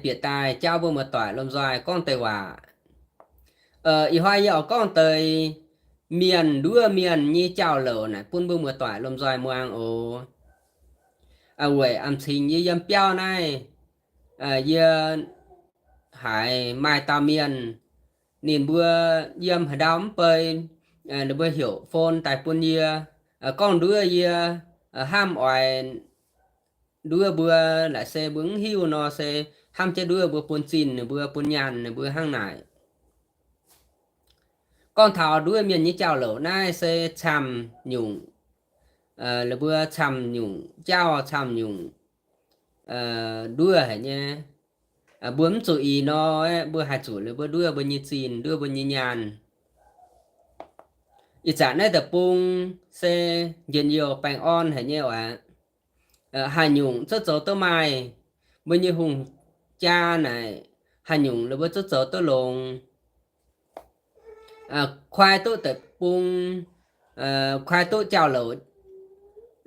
bieqc daaih jauv mbuo muoz-doic lomh nzoih gorngv deix waac. Ih hnoi yie oix gorngv deix mienh nduov mienh nyei jauv-louc naaic bun mbuo muoz-doic lomh nzoih muangx oc. Weic a'cingx yie yiem biauv naaiv, yie haiz maaih dauh mienh, ninh mbuo yiem haaix ndau mv bei, ninh mbuo heuc phone daaih bun yie, gorngv nduov yie, hnamv oix nduov mbuo, laaic se mbuo mv hiuv nor se hnamv jienv nduov mbuo bun zinh ninh mbuo, bun nyaanh ninh mbuo hnangv naaic. Gorngv taux nduov mienh nyei jauv-louc naaiv se camv nyungc, ninh mbuo camv nyungc jauv, camv nyungc nduov haic nyei. Mbuo mv zuqc ih nor, mbuo haih zuqc ninh mbuo nduov mbuo nyei zinh, nduov mbuo nyei nyaanh. Ih zanc naaiv deic-bung se njien-youh baengh orn haic nyei oc. Haaix nyungc zungv zoux duqv maaih. Mbuo nyei hungh jaa naaic, haaix nyungc ninh mbuo zungv zoux duqv longx. Koi duqv deic-bung, koi duqv jauv-louc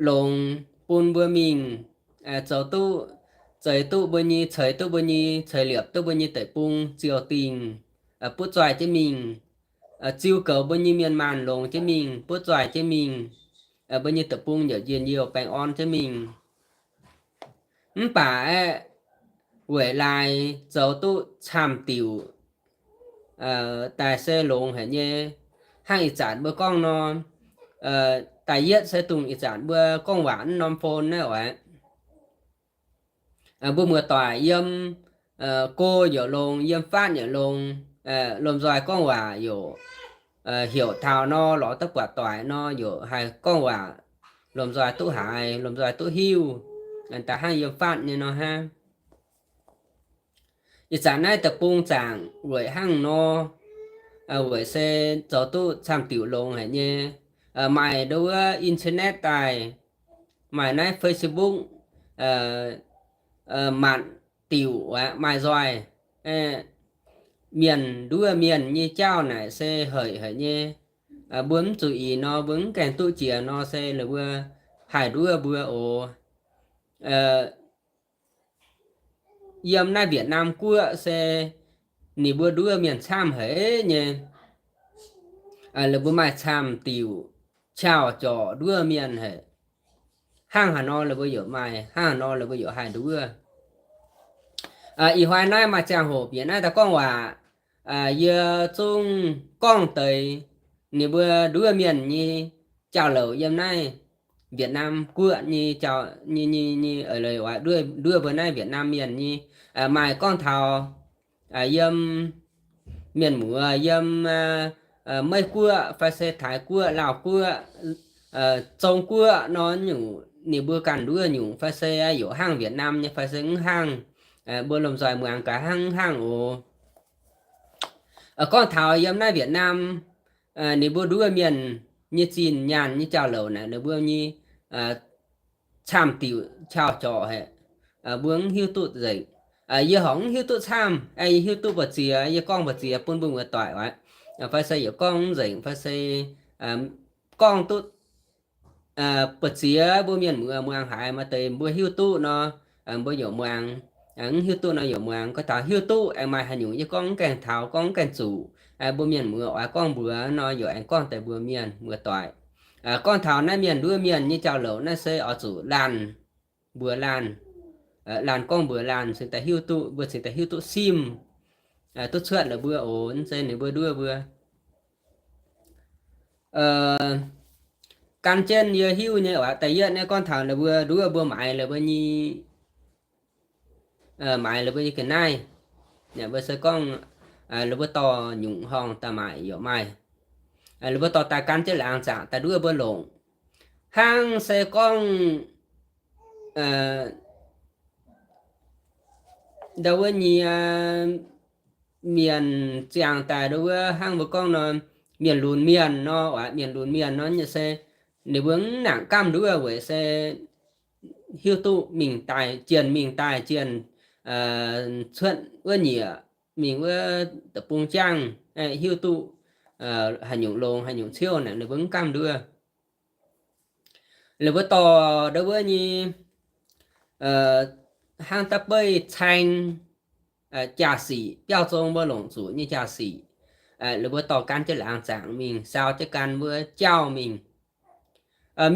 longx bun mbuo mingh, zoux duqv, zeix duqv mbuo nyei, ceix duqv mbuo nyei, ceix liepc duqv mbuo nyei deic-bung ziouc dingc, butv zoih jienv mingh, ziu goux mbuo nyei mienh maanh longx jienv mingh, butv zoih jienv mingh, mbuo nyei deic-bung yaac njien-youh baengh orn jienv mingh. Mv baac aeqv, weic laaix zoux duqv camv diuc daaih se longx haic nyei. Hnangv ih zanc mbuo gorngv nor, da'yietv se dongh ih zanc mbuo gorngv waac mv norm phone naaiv oc. Mbuo muoz-doic yiem go yaac longx, yiem fatv yaac longx, lomh nzoih gorngv waac yaac heuc taux nor lorz duqv buatc doic nor yaac haih gorngv waac, lomh nzoih duqv haiz, lomh nzoih duqv hiuv, da'hnangv yiem fatv nyei nor hnangv. Ih zanc naaiv deic-bung zaangc weic hnangv nor, weic se zoux duqv camv diuc longx haic nyei. Maaih ndo wuov internet daaih, maaih naaiv Facebook, matc diuc aqv, maaih nzoih. Mienh nduov mienh nyei jauv naaic se haic haic nyei. Mbuo mv zuqc ih nor, mbuo mv gaengh duqv jiex nor se ninh mbuo haih nduov mbuo oc. Yiem naaiv Việt Nam guoqv se ninh mbuo nduov mienh camv haic nyei. Ninh mbuo maaih camv diuc, qauh jorc nduov mienh haic. Hnangv haaix nor ninh mbuo yaac maaih, hnangv haaix nor ninh mbuo yaac haih nduov. Ih hnoi naaiv maaih ziangh hoc bieqc naaiv daaih gorngv waac, yie zungv gorngv deix ninh mbuo nduov mienh nyei jauv-louc yiem naaiv Việt Nam guoqv nyei jauv, nyei, nyei, nyei, nduov mbuo naaiv Việt Nam mienh nyei, maaih gorngv taux yiem mienh muoz yiem Meiv Guoqv fai se Taiv Guoqv, Laauh Guoqv, Zong Guoqv nor nyungc ninh mbuo ganh nduov nyungc fai se yaac hnangv Việt Nam nyei fai se mv hnangv. Mbuo lomh nzoih muangx gaax hnangv mv hnangv oc. Gorngv taux yiem naaiv Việt Nam, ninh mbuo nduov mienh nyei zinh nyaanh nyei jauv-louc naaic ninh mbuo nyei camv diuc qauh jorc haic. Mbuo mv hiuv duqv nzengc. Yie horpc mv hiuv duqv camv, yie hiuv duqv mbu'ziex, yie gorngv mbu'ziex bun mbuo muoz-doic oc. Fai se yaac gorngv mv nzengc fai se gorngv duqv mbu'ziex mbuo mienh muoz muangx haiz maaih deix mbuo hiuv duqv nor, mbuo yaac muangx, mv hiuv duqv nor yaac muangx. Gorngv taux hiuv duqv aengx maaih haaix nyungc yie gorngv mv gaengh taux, gorngv mv gaengh zuqc, mbuo mienh muoz oix gorngv mbuox nor yaac aengx gorngv deix mbuox mienh muoz-doic. Gorngv taux naaiv mienh nduov mienh nyei jauv-louc naaiv se oix zuqc laanh mbuox laanh, laanh gorngv mbuox laanh cingx daaih hiuv duqv, mbuo cingx daaih hiuv duqv simv, duqv cuotv la'buo oc, mv zeiz ninh mbuo nduov mbuo. Gan jienv yie hiuv nyei waac da'yietv naaiv gorngv taux ninh mbuo nduov mbuo maaiz la'buo nyei, maaiz la'buo nyei ga'naaiv. Mbuo se gorngv la'buo dorh nyungc horngh daaih maaic yaac maaih. La'buo dorh daaih gan jienv laangz zaangc daaih nduov mbuo longc. Hnangv se gorngv ndau wuov nyei mienh ziangh daaih ndo wuov hnangv mbuo gorngv nor, mienh lunx mienh nor, mienh lunx mienh nor nyei se ninh mbuo mv nangc gamh nduov weic se hiuv duqv mingh daaih jienh, mingh daaih jienh, cuotv wuov nyieqc mingh wuov deic-bung jangv, hiuv duqv haaix nyungc longx haaix nyungc ciouv naaic ninh mbuo mv gamh nduov. Ninh mbuo dorh ndo wuov nyei hnangv da'beiv caeng, jaa-sic, biauv zong mbuo longc zuqc nyei jaa-sic. Ninh mbuo dorh gan jienv laangz zaangc mingh, saau jienv gan mbuo jauv mingh.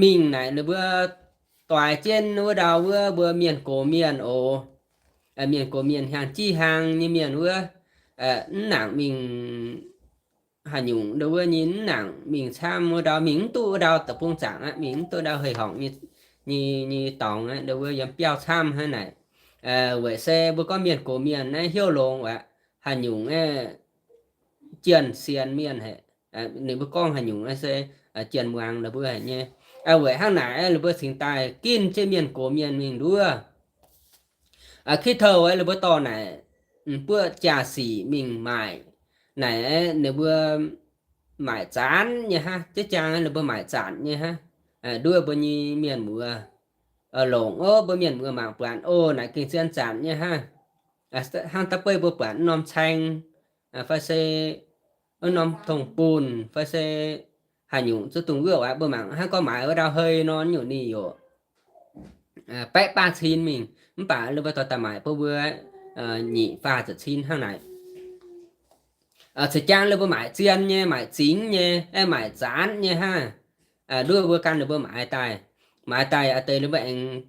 Mingh naaic ninh mbuo doix jienv wuov ndau wuov mbuo mienh gox mienh oc. Mienh gox mienh hiaangx jiex hlang nyei mienh wuov, mv nangc mingh haaix nyungc ndau wuov nyei, mv nangc mingh camv wuov ndau, mingh mv duqv wuov ndau deic-bung zaangc aqv, mingh mv duqv ndau hei horngc nyei, nyei, nyei dorngx aqv, ndau wuov yiem biauv camv hnangv naaic. Weic se mbuo gorngv mienh gox mienh naaiv hnyouv longx aqv, haaix nyungc aeqv, jienh sienx mienh haic. Ninh mbuo gorngv haaix nyungc aeqv se jienh muangx ninh mbuo haic nyei. Weic hnangv naaic aeqv, ninh mbuo cingx daaih ginv jienv mienh gox mienh mingh nduov. Kitv touh aeqv, ninh mbuo dorh naaic, m'buoqv jaa-sic mingh maaic. Naaic aeqv, ninh mbuo maaic zanc nyei hnangv. Ziex jaang ninh mbuo maaic zanc nyei hnangv. Nduov mbuo nyei mienh muoz longc, o, mbuo mienh muoz mangc buatc, o, naaic gengh zien zanc nyei hnangv. Hnangv da'beiv mbuo buatc norm caeng, fai se wuov norm tong-bunh, fai se haaix nyungc zuqc dungx wuov aqv, mbuo mangc hnangv gorngv maaiz wuov ndau hei nor, nyungc ninh yaac baeqv baah cin mingh, mv baac ninh mbuo dorh daaih maaic bun mbuo nyic faah ziepc cin hnangv naaic. Ceix jaang ninh mbuo maaic zien nyei, maaic zingx nyei, aeqv, maaic zanc nyei hnangv. Nduov mbuo gan ninh mbuo maaiz daaih, maaiz daaih a'deix ninh mbuo aengx,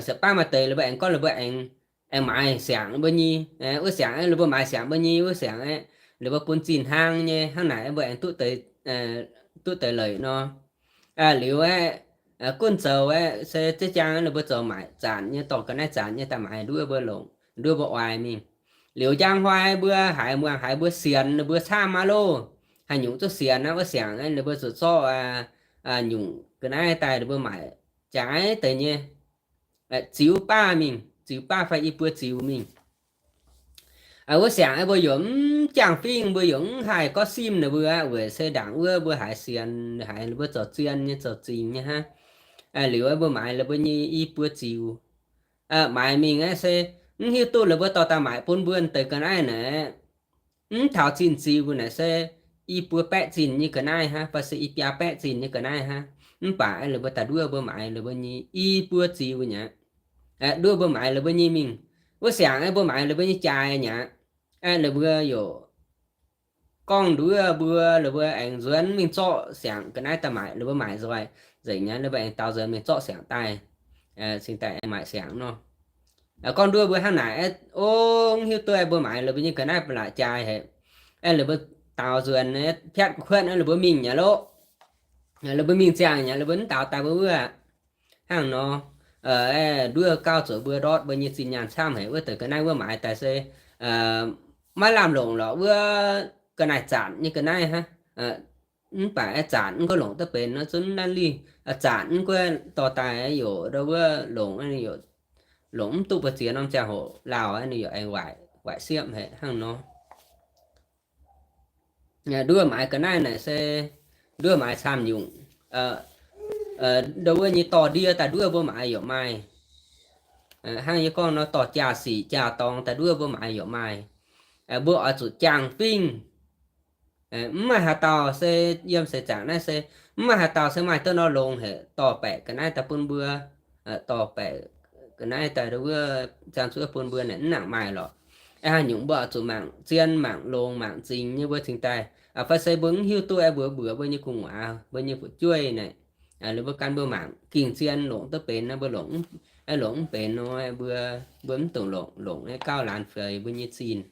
se baav maaih deix ninh mbuo aengx gorngv ninh mbuo aengx, aengx maaiz siangx mbuo nyei, wuov siangx aeqv, ninh mbuo maaiz siangx mbuo nyei wuov siangx aeqv, ninh mbuo bun zinh hnang nyei hnangv naaic, mbuo aengx duqv deix, duqv deix leic nor. Liuz aeqv, gunv zoux aeqv, se ziex jaang ninh mbuo zoux maaic zanc nyei, dorh ga'naaiv zanc nyei daaih maaiz nduov mbuo longc, nduov mbuo oix mingh. Liuz njang hnoi mbuo haiz muangx haiz mbuo sienx ninh mbuo camv aqv loh. Haaix nyungc zuqc sienx aqv, wuov siangx aeqv, ninh mbuo zuqc zorqv nyungc ga'naaiv daaih ninh mbuo maaic jaaix deix nyei, ziux baav mingh, ziux baav fai i buo ziux mingh. Wuov siangx aeqv, mbuo yaac mv jangx fingx, mbuo yaac mv haih gorngv simv ninh mbuo aqv, weic se ndaangc wuov mbuo haiz sienx, haiz ninh mbuo zoux zien nyei, zoux zingx nyei hnangv. Liuz aeqv, mbuo maaiz ninh mbuo nyei i buo ziux. Maaiz mingh aeqv, se mv hiuv duqv ninh mbuo dorh daaih maaic bun mbuo deix ga'naaiv naaic, mv taux zinh ziux naaic se i buo baeqv zinh nyei ga'naaiv hnangv, fai se i biaa baeqv zinh nyei ga'naaiv hnangv. Mv baac aeqv, ninh mbuo daaih nduov mbuo maaiz ninh mbuo nyei i buo ziux nyei aqv. Nduov mbuo maaiz ninh mbuo nyei mingh. Wuov siangx aeqv, mbuo maaiz ninh mbuo nyei jaaix nyei aqv. Aeqv, ninh mbuo yaac gorngv nduov mbuo, ninh mbuo aengx nzuonx mingh zorqv siangx ga'naaiv daaih maaic, ninh mbuo maaic nzoih nzengc nyei, ninh mbuo aengx daaux nzuonx mingh zorqv siangx daaih, cingx daaih aengx maaic siangx nor. Gorngv nduov mbuo hnangv naaic, o, mv hiuv duqv mbuo maaiz ninh mbuo nyei ga'naaiv ba'laqc jaaix haic. Aeqv, ninh mbuo daaux nzuonx piatv gu'kuotv, ninh mbuo mingh nyei loh. Ninh mbuo mingh ziangh nyei, ninh mbuo mv daaux daaih mbuo wuov. Hnangv nor, aeqv, nduov gauh zuqc mbuo ndortv mbuo nyei zinh nyaanh camv haic. Wuov deix ga'naaiv wuov maaiz daaih se maiv lamh longc lorqc, wuov ga'naaiv zanc nyei ga'naaiv hnangv. Mv baac aeqv, zanc mv gunv longc duqv benx nor, zunv naaiv lih zanc mv gunv dorh daaih yaac ndau wuov longc, longc mv duqv mbu'ziex norm ziangh hoc lauh, ninh yaac aengx waaic, waaic siepv haic hnangv nor. Nduov maaiz ga'naaiv naaic se nduov maaiz camv nyungc. Ndau wuov nyei dorh ndie daaih nduov mbuo maaiz yaac maaih. Hnangv yie gorngv nor, dorh jaa-sic jaa-dorngx daaih nduov mbuo maaiz yaac maaih. Mbuo oix zuqc jangx fingx. Mv maaih haaix dauh se yiem seix zaangc naaiv se, mv maaih haaix dauh se maaih duqv nor longx haic, dorh baeqc ga'naaiv daaih bun mbuo, dorh baeqc ga'naaiv daaih ndau wuov ziangh zuov bun mbuo naaic mv nangc maaih lorqc. Haaix nyungc mbuo oix zuqc mangc zien, mangc longx, mangc zingx nyei mbuo cingx daaih. Fai se mbuo mv hiuv duqv aeqv, mbuox mbuox mbuo nyei gu'nguaaz, mbuo nyei fu'jueiv naaic, ninh mbuo gan mbuo mangc gingh zien longc duqv benx nor, mbuo longc, longc mv benx nor, mbuo, mbuo mv dungx longc, longc gauh laanh feix mbuo nyei zinh,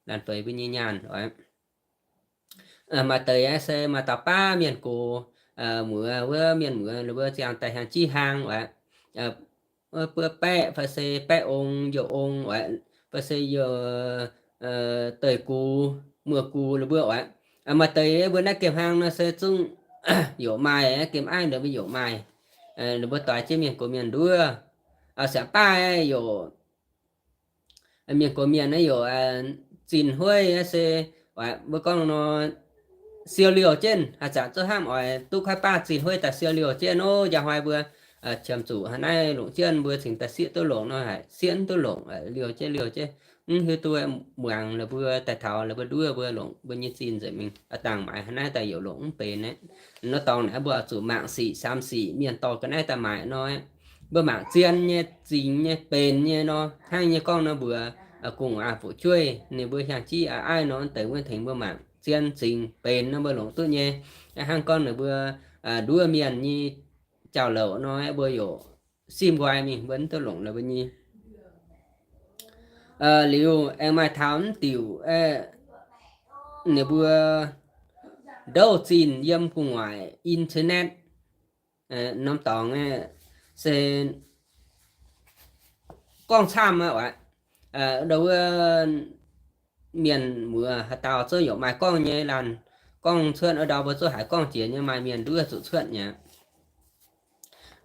laanh feix mbuo nyei nyaanh oc. Maaih deix aeqv se maaih dauh baav mienh gox, muoz wuov mienh muoz ninh mbuo ziangh daaih hiaangx jiv hlang oc. Buo baeqv fai se baeqv ong, youh ong oc, fai se youh deix gux, muoz gux ninh mbuo oc. Maaih deix mbuo naaiv gemh hlang nor se zungv yaac maaih, gemh aiv ninh mbuo yaac maaih. Ninh mbuo doix jienv mienh gox mienh nduov. Siangx baav yaac mienh gox mienh naaiv yaac zinh hueiv se, mbuo gorngv nor, siou liouh jienv, haaix zanc zungv hnamv oix duqv kuaaiv baav zinh hueiv daaih siou liouh jienv nor, njang hnoi mbuo qiemx zuqc hnangv naaiv longc jienv mbuo cingx daaih sieqv duqv longc nor haic, sieqv mv duqv longc, liouh jienv liouh jienv, mv hiuv duqv muangx la'buo daaih taux la'buo nduov mbuo longc mbuo nyei zinh nzengc mingh, dangh maaiz hnangv naaiv daaih yaac longc mv benx aqv. Nor dorngx naaiv mbuo oix zuqc mangc sic samx sic mienh dorh ga'naaiv daaih maaic nor, mbuo mangc zien nyei, zingx nyei, benx nyei nor, hnangv nyei gorngv nor mbuox gu'nguaaz fu'jueiv, ninh mbuo hiaang jiv a'aiv nor, deix wuov tengx mbuo mangc zien zingx benx nor mbuo longc duqv nyei. Hnangv gorngv ninh mbuo nduov mienh nyei jauv-louc nor, mbuo yaac simv nqoi mingh, mbuo mv duqv longc ninh mbuo nyei. Liuz aengx maaih taux mv diuc, ninh mbuo ndouv zinh yiem gu'nguaaic internet norm dorngx se gorngv camv aqv. Ndau wuov mienh muoz haaix dauh zungv yaac maaih gorngv nyei laanh, gorngv cuotv wuov ndau mbuo zungv haiz gorngv jiex nyei, maaih mienh nduov zuqc cuotv nyei.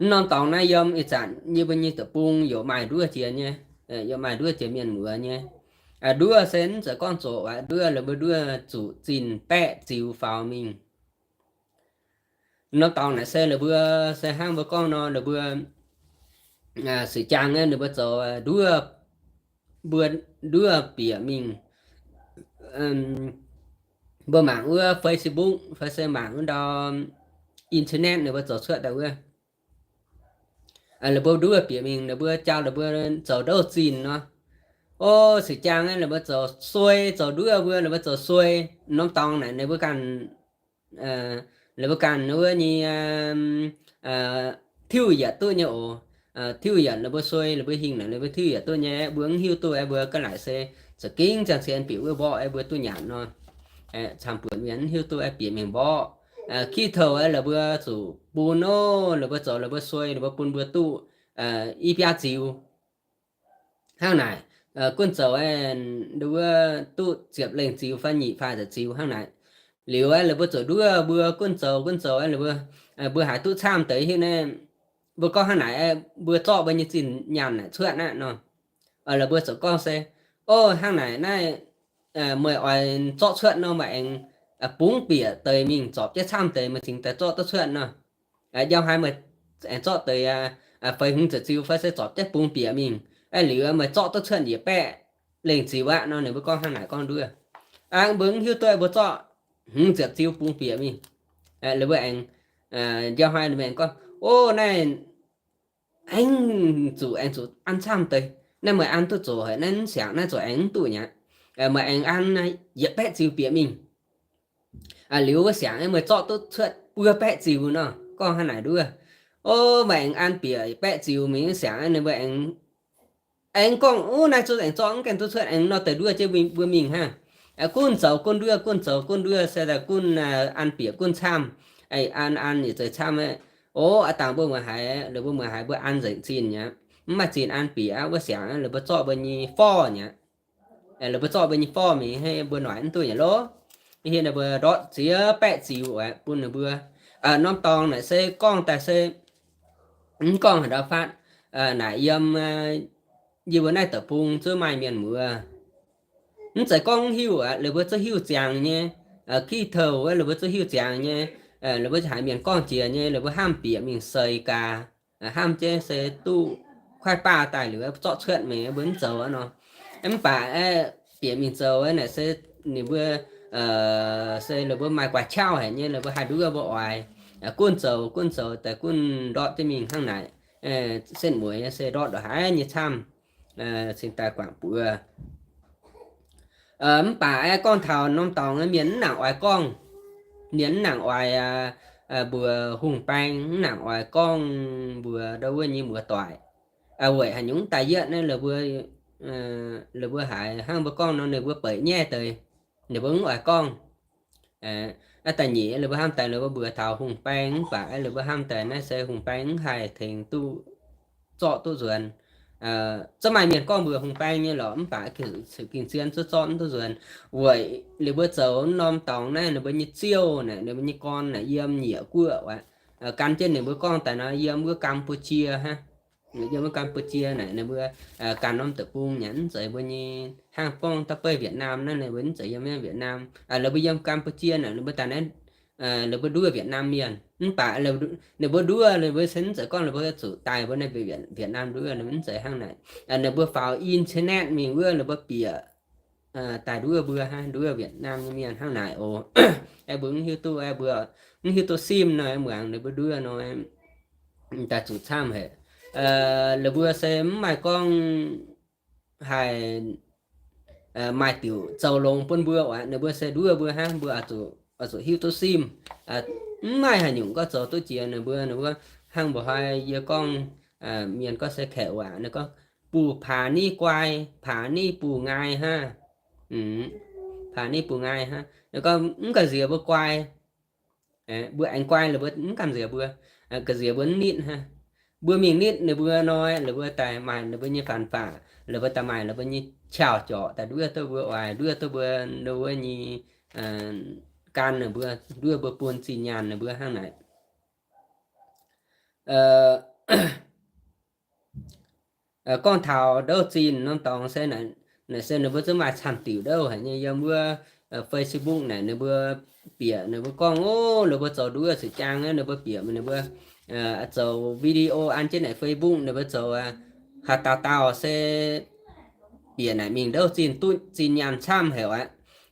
Mv norm dorngx naaiv yiem ih zanc yie mbuo nyei deic-bung yaac maaih nduov jiex nyei, yaac maaih nduov jiex mienh muoz nyei. Nduov se mv zeiz gorngv zoqc aqv, nduov la'buo nduov zuqc zinh baeqv ziux faaux mingh. Norm dorngx naaic se la'buo, se hnangv mbuo gorngv nor, la'buo sic jaang ninh mbuo zoux nduov, mbuo nduov bieqc mingh. Mbuo mangc wuov Facebook fai se mangc wuov ndau internet ninh mbuo zoux cuotv daaih wuov, la'buo nduov bieqc mingh, la'buo jauv la'buo zoux ndouv zinh nor. O, sic jaang la'buo zoux suei, zoux nduov mbuo la'buo zoux suei. Norm dorngx naaic ninh mbuo ganh, la'buo ganh wuov nyei tiuv yietc duqv nyei oc. Tiuv yietc la'buo suei, la'buo hingh naaic ninh mbuo tiuv yietc duqv nyei, mbuo mv hiuv duqv aeqv, mbuo ga'naaiv se za'gengh ziangh cien bieqc wuov mborqv aeqv, mbuo duqv nyanc nor. Camv-buonc mienh mv hiuv duqv aeqv, bieqc mingh mborqv. Kih touc aeqv, la'buo zuqc bun oc, la'buo zoux la'buo suei, la'buo bun mbuo duqv i biaa ziux. Hnangv naaic, gunv zoux aeqv, nduov duqv ziepc lengh ziux fai nyic faah ziepc ziux hnangv naaic. Liuz aeqv, la'buo zoux nduov mbuo gunv zoux, gunv zoux aeqv, la'buo, mbuo haiz duqv camv deix hiuv naaiv, mbuo gorngv hnangv naaic aeqv, mbuo zorqv mbuo nyei zinh nyaanh naaic cuotv aqv nor. La'buo zoux gorngv se, o, hnangv naaic naaiv, meih oix zorqv cuotv nor, meih aengx bungx bieqc deix mingh zorpc jienv camv deix meih cingx daaih zorqv duqv cuotv nor. Njang haaix meih aengx zorqv deix feix hmz ziepc ziux fai se zorpc jienv bungx bieqc mingh, aeqv, liuz meih zorqv duqv cuotv njiec baeqv lengh ziux aqv nor. Ninh mbuo gorngv hnangv naaic gorngv nduov. Mbuo mv hiuv duqv mbuo zorqv hmz ziepc ziux bungx bieqc mingh. La'buo aengx, njang haaix ninh mbuo aengx gorngv, o, naaiv aengx zuqc, aengx zuqc an camv deix. Naaiv meih an duqv zoqc haic, naaiv mv siangx naaiv zoux aengx mv duqv nyei aqv. Meih aengx an yietc baeqv ziux bieqc mingh. Liuz wuov siangx meih zorqv duqv cuotv buo baeqv ziux nor, gorngv hnangv naaic nduov. O, meih aengx an bieqc baeqv ziux mingh, wuov siangx ninh mbuo aengx, aengx gorngv, o, naaiv zungv aengx zorqv mv gaengh duqv cuotv, aengx nor deix nduov jienv mbuo mingh hnangv. Gunv zoux gunv nduov, gunv zoux gunv nduov, se daaih gunv an bieqc gunv camv. An an yietc zeiz camv aqv. O, a'dangc mbuo muoz haiz, la'buo muoz haiz mbuo an nzengc zinh nyei aqv. Mv maaih zinh an bieqc aqv. Wuov siangx la'buo zorqv mbuo nyei forv nyei aqv. La'buo zorqv mbuo nyei forv mingh, mbuo noic mv duqv nyei lov. Hiuv naaiv mbuo ndortv ziex baeqv ziux bun ninh mbuo. Norm dorngx naaic se gorngv daaih se mv gorngv haaix ndau fatv. Naaic yiem yie mbuo naaiv deic-bung zungv maaih mienh muoz. Mv zeiz gorngv mv hiuv aqv, la'buo zungv hiuv ziangx nyei. Kih touc wuov la'buo zungv hiuv ziangx nyei. La'buo haiz mienh gorngv jiex nyei, la'buo hnamv bieqc mingh seix gaax. Hnamv jienv se duqv kuaaiv baav daaih liuz zorqv cuotv mingh, mbuo mv zoux aqv nor. Mv baac aeqv, bieqc mingh zoux naaic se ninh mbuo se la'buo maaih guaax qauv haic nyei, la'buo haih nduov mbuo oix. Gunv zoux gunv zoux daaih gunv ndortv jienv mingh hnangv naaic. Setv mueiz se ndortv ndongc haaix nyei camv, cingx daaih guangc buoz. Mv baac aeqv, gorngv taux norm dorngx mienh mv nangc oix gorngv. Mienh mv nangc oix mbuox hungh baeng, mv nangc oix gorngv mbuox ndau wuov nyei muoz-doic. Weic haaix nyungc daaih yietv naaiv, la'buo haiz hnangv mbuo gorngv nor ninh mbuo beic nyaiv deix, ninh mbuo mv oix gorngv. Aa, da'nyeic la'buo hnamv daaih la'buo mbuox taux hungh baeng mv baac la'buo hnamv daaih naaiv se hungh baeng mv haih tengx duqv zorqv duqv nzuonx. Zungv maaih mienh gorngv mbuox hungh baeng nyei lorqc, mv baac ging-zien zungv zorqv mv duqv nzuonx. Weic ninh mbuo zoux norm dorngx naaiv ninh mbuo nyei ziouv naaic, ninh mbuo nyei gorn naaic yiem Nyiec Guoqv aqv. Gan jienv ninh mbuo gorngv daaih nor yiem wuov Kam^bu^jie hnangv. Yiem wuov Kam^bu^jie naaic ninh mbuo gan norm deic-bung nyei, mv zeiz mbuo nyei hnangv gorngv da'beiv Việt Nam naaiv, ninh mbuo mv zeiz yiem Việt Nam. Ninh mbuo yiem Kam^bu^jie naaic ninh mbuo daaih naaiv, ninh mbuo nduov Việt Nam mienh. Mv baac ninh mbuo nduov, ninh mbuo se mv zeiz gorngv ninh mbuo zuqc daaih mbuo naaiv Việt Nam nduov, ninh mbuo mv zeiz hnangv naaic. Ninh mbuo faaux internet mingh wuov ninh mbuo bieqc daaih nduov mbuo hnangv, nduov Việt Nam nyei mienh hnangv naaic oc. Aeqv, mbuo mv hiuv duqv, aeqv, mbuo mv hiuv duqv simv nor, muangx ninh mbuo nduov nor, daaih zuqc camv haic. Ninh mbuo se mv maaih gorngv haih maaih diuc zoux longx bun mbuo oc. Ninh mbuo se nduov mbuo hnangv, mbuo oix zuqc hiuv duqv simv. Mv maaih haaix nyungc gorngv zoux duqv jiex ninh mbuo. Ninh mbuo hnangv mbuo hnoi yie gorngv mienh gorngv se Kaeqv waac ninh gorngv, buoz-paax niv guai, paax niv buoz-ngaai hnangv. Paax niv buoz-ngaai hnangv. Ninh gorngv mv gamh nziex mbuo guai, mbuo aengx guai laaix mbuo mv gamh nziex mbuo, gamh nziex mbuo mv nitv hnangv. Mbuo mingh nitv ninh mbuo nor, laaix mbuo daaih maaih ninh mbuo nyei faan-faqc, laaix mbuo daaih maaih laaix mbuo nyei qauv jorqc daaih nduov duqv mbuo oix, nduov duqv mbuo, ninh mbuo nyei gan ninh mbuo, nduov mbuo bun zinh nyaanh ninh mbuo hnangv naaic. Gorngv taux ndouv zinh norm dorngx se naaic, naaic se ninh mbuo zungv maaih camv diuc ndouv haic nyei. Yiem wuov Facebook naaic ninh mbuo bieqc ninh mbuo gorngv, ov, ninh mbuo zoux nduov ziqc jaang aqv, ninh mbuo bieqc ninh mbuo zoux video an jienv naaic Facebook ninh mbuo zoux haaix dauh dauh se bieqc naaic mingh ndouv zinh duqv zinh nyaanh camv haic aqv.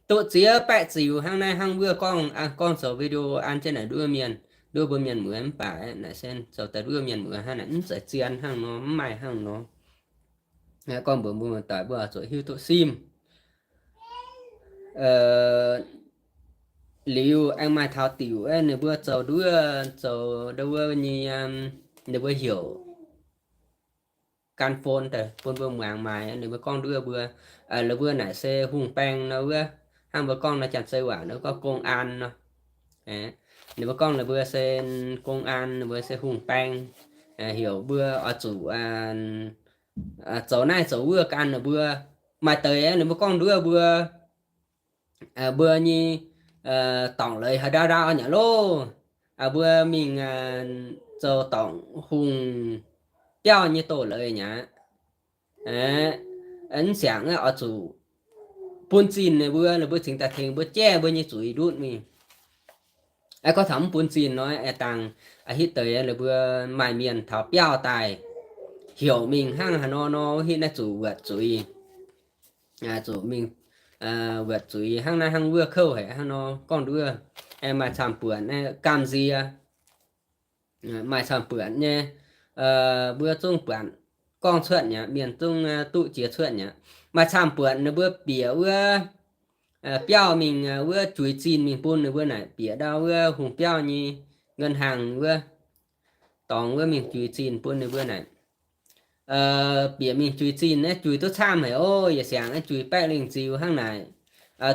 Duqv ziex baeqv ziux hnangv naaiv hnangv wuov gorngv, gorngv zoux video an jienv naaic nduov mienh, nduov mbuo mienh muoz mv baac naaic se zoux daaih nduov mienh muoz hnangv naaic mv zeiz zien hnangv nor, mv maaih hnangv nor. Gorngv mbuox mbuo muoz-doic mbuo zuqc hiuv duqv simv. Liuz aengx maaih taux diuc ninh mbuo zoux nduov, zoux ndau wuov nyei, ninh mbuo heuc gan phone daaih bun mbuo muangx maaiz, ninh mbuo gorngv nduov mbuo, laaix mbuo naaic se hungh baeng nor wuov, hnangv mbuo gorngv nor janx-zei waac nor gorngv 公安 nor. Ninh mbuo gorngv laaix mbuo se 公安, ninh mbuo se hungh baeng, heuc mbuo oix zuqc zoux naaiv zoux wuov gan ninh mbuo. Maaih deix ninh mbuo gorngv nduov mbuo, mbuo nyei dorngc leiz haaix ndau ndau nyei loh, mbuo mingh zoux dorngc hungh biauv nyei doz-leiz nyei aqv. Mv siangx oix zuqc bun zinh ninh mbuo, ninh mbuo cingx daaih tengx mbuo jaiv mbuo nyei zuiz ndutv mingh. Gorngv taux mv bun zinh nor, aengx dangh hitv deix laaix mbuo maaih mienh taux biauv daaih heuc mingh hnangv haaix nor nor, hitv naaiv zuqc wuotc zuiz, zuqc mingh wuotc zuiz hnangv naaiv hnangv wuov kouv haic hnangv nor gorngv nduov. Maaih camv buonc gamh nziex, maaih camv buonc nyei, mbuo zungv buatc gorngv cuotv nyei aqv, mienh zungv duqv jiex cuotv nyei aqv. Maaih camv buonc ninh mbuo bieqc wuov biauv mingh wuov juix zinh mingh bun ninh mbuo naaic, bieqc ndau wuov hungh biauv nyei 银行 wuov dorngx wuov mingh juix zinh bun ninh mbuo naaic. Bieqc mingh juix zinh naaiv juix duqv camv haic ov, yietc siangx naaiv juix baeqv lengh ziux hnangv naaic.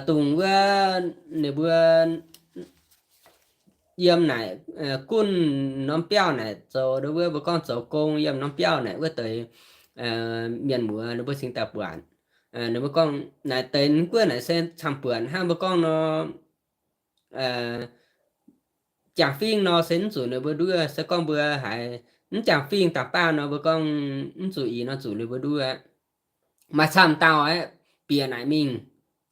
Dongh wuov ninh mbuo yiem naaic gunv norm biauv naaic zoux, wuov mbuo gorngv zoux gong yiem norm biauv naaic wuov deix mienh muoz ninh mbuo cingx daaih buatc. Ninh mbuo gorngv naaic deix guoqv naaic se camv buonc hnangv mbuo gorngv nor, jangx fingx nor se mv zuqc ninh mbuo nduov. Se gorngv mbuo haiz mv jangx fingx dangx baav nor, mbuo gorngv mv zuqc ih nor zuqc ninh mbuo nduov. Maaih camv dauh aeqv, bieqc naaic mingh